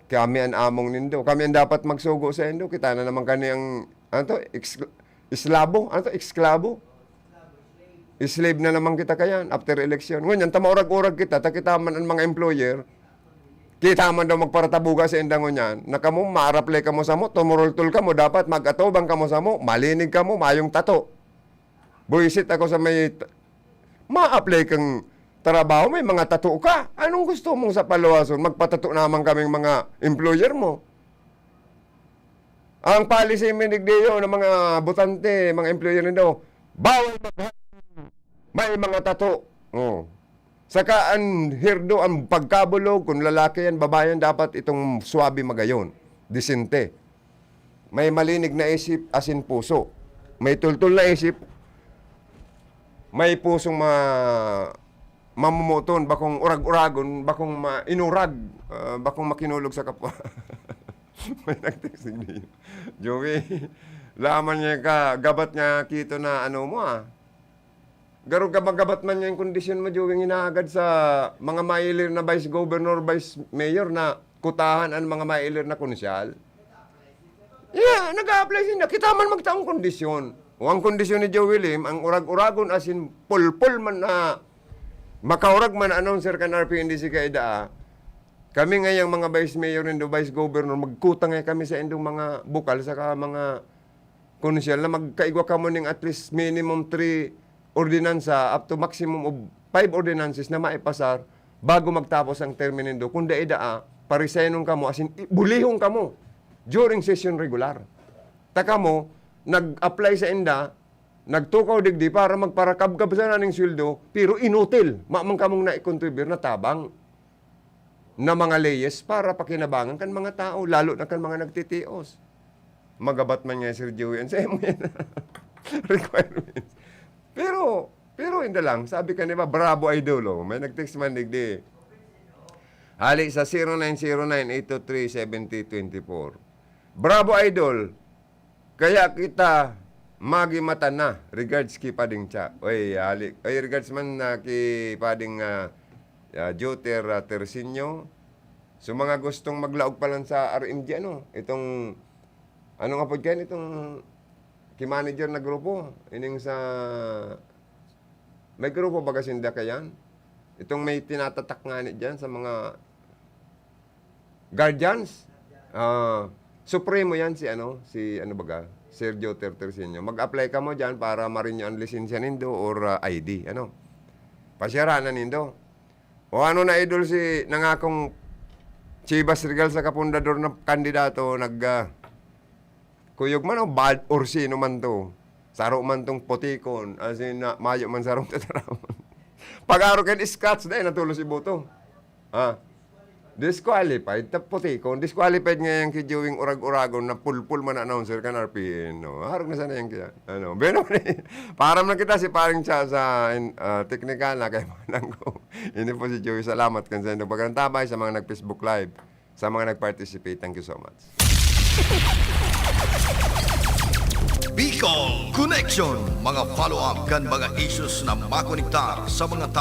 Kami an among nindo. Kami ang dapat magsugo sa indo. Kita na naman kani ang, ano to? Ex-, islabo? Ano to? Eksklabo? Slave na naman kita kayan after election. Ngunyan, ta maurag-urag kita, ta kita man ang mga employer, kita man daw magparatabuga sa inda ngunyan, na kamo, ma-apply kamo samo, tumurultol kamo, dapat mag-atubang kamo samo, malinig kamo, mayong tato. Buisit ako sa may t-, ma-apply kang trabaho, may mga tato ka. Anong gusto mong sa paluwason? Magpatato naman kaming mga employer mo. Ang policy mi digdiyo ng mga botante, mga employer nindo, bawal mag-, may mga tato. Oh. Saka ang hairdo, ang pagkabulog, kung lalaki yan, babae yan, dapat itong swabe magayon. Disente. May malinig na isip, asin puso. May tultol na isip, may pusong ma-, mamumuton, bakong urag-uragon, bakong ma-, inurag, ah, bakong makinulog sa kapwa. May nag-text din. Joey, laman niya ka, gabat niya kito na ano mo, ah. Garo ka magabat man niya yung kondisyon mo, Joey, ang hinahagad sa mga mailir na vice governor, vice mayor na kutahan ang mga mailir na konsyal. Yeah, nag-a-apply sinda. Kita man magtaong kondisyon. O ang kondisyon ni Joey Lim, ang urag-uragon asin pulpul man na makaurag man na announcer kan R P N D C kay daa. Kami ngayang mga vice mayor nindo, vice governor, magkutang ngay kami sa indong mga bukal saka mga konsyal na magkaigwa kamo ning at least minimum three ordinansa up to maximum of five ordinances na maipasar bago magtapos ang termine nindo. Kung dai daa, parisaynon kamo, asin i-, bulihon kamo during session regular. Ta kamo, nag-apply sa inda, nagtukaw digdi para magparakabkab sana ning sweldo, pero inutil. Maman kamong naikontribir na tabang na mga leyes para pakinabangan kan mga tao, lalo na kan mga nagtitios. Magabat man nga, Sir Joey, an sa imo yan requirements. Pero, pero inda lang, sabi ka, di ba, bravo, idol, oh. May nag-text man, digdi. Hali sa zero nine zero nine eight two three seventy twenty-four. Bravo, idol. Kaya kita magimata na. Regards ki Pading Cha. Oy, hali. Oy, regards man na ki Pading, ah, ah, Joter, ah, Tersinio. So, mga gustong maglaog pa lang sa R M G, ano, itong, ano nga po dyan, itong ki manager na grupo, ining sa, may grupo baga sinda kayan? Itong may tinatatak nga ni dyan sa mga guardians. Ah, supremo yan si ano, si ano baga, Sergio Tertersinio. Mag-apply kamo dyan para ma-renew ang lisensya nindo or, ah, I D, ano. Pasyaranan nindo. O ano na, idol, si nangakong Chivas Regal sa kapundador na kandidato, nag, ah, kuyog man o bad or sino man to. Saro man tong putikon, as in, na, mayo man sarong tataramon. Pag-aro kan scotch, dahil natulos iboto. Ha? Disqualified, ta putikon. Disqualified nga yan ki Joey ang urag-uragon na pulpul man na announcer kan R P N, no? Harap na sana yan kaya. Ano, bueno, para man kita si Paring Cha sa, in-, ah, teknikal na kay Manang ko. Ini po si Joey. Salamat kan sa inyong pagkantabay sa mga nag-Facebook Live, sa mga nag-participate. Thank you so much. Bicol Connection, mga follow-up kan mga issues na makonektar sa mga tao.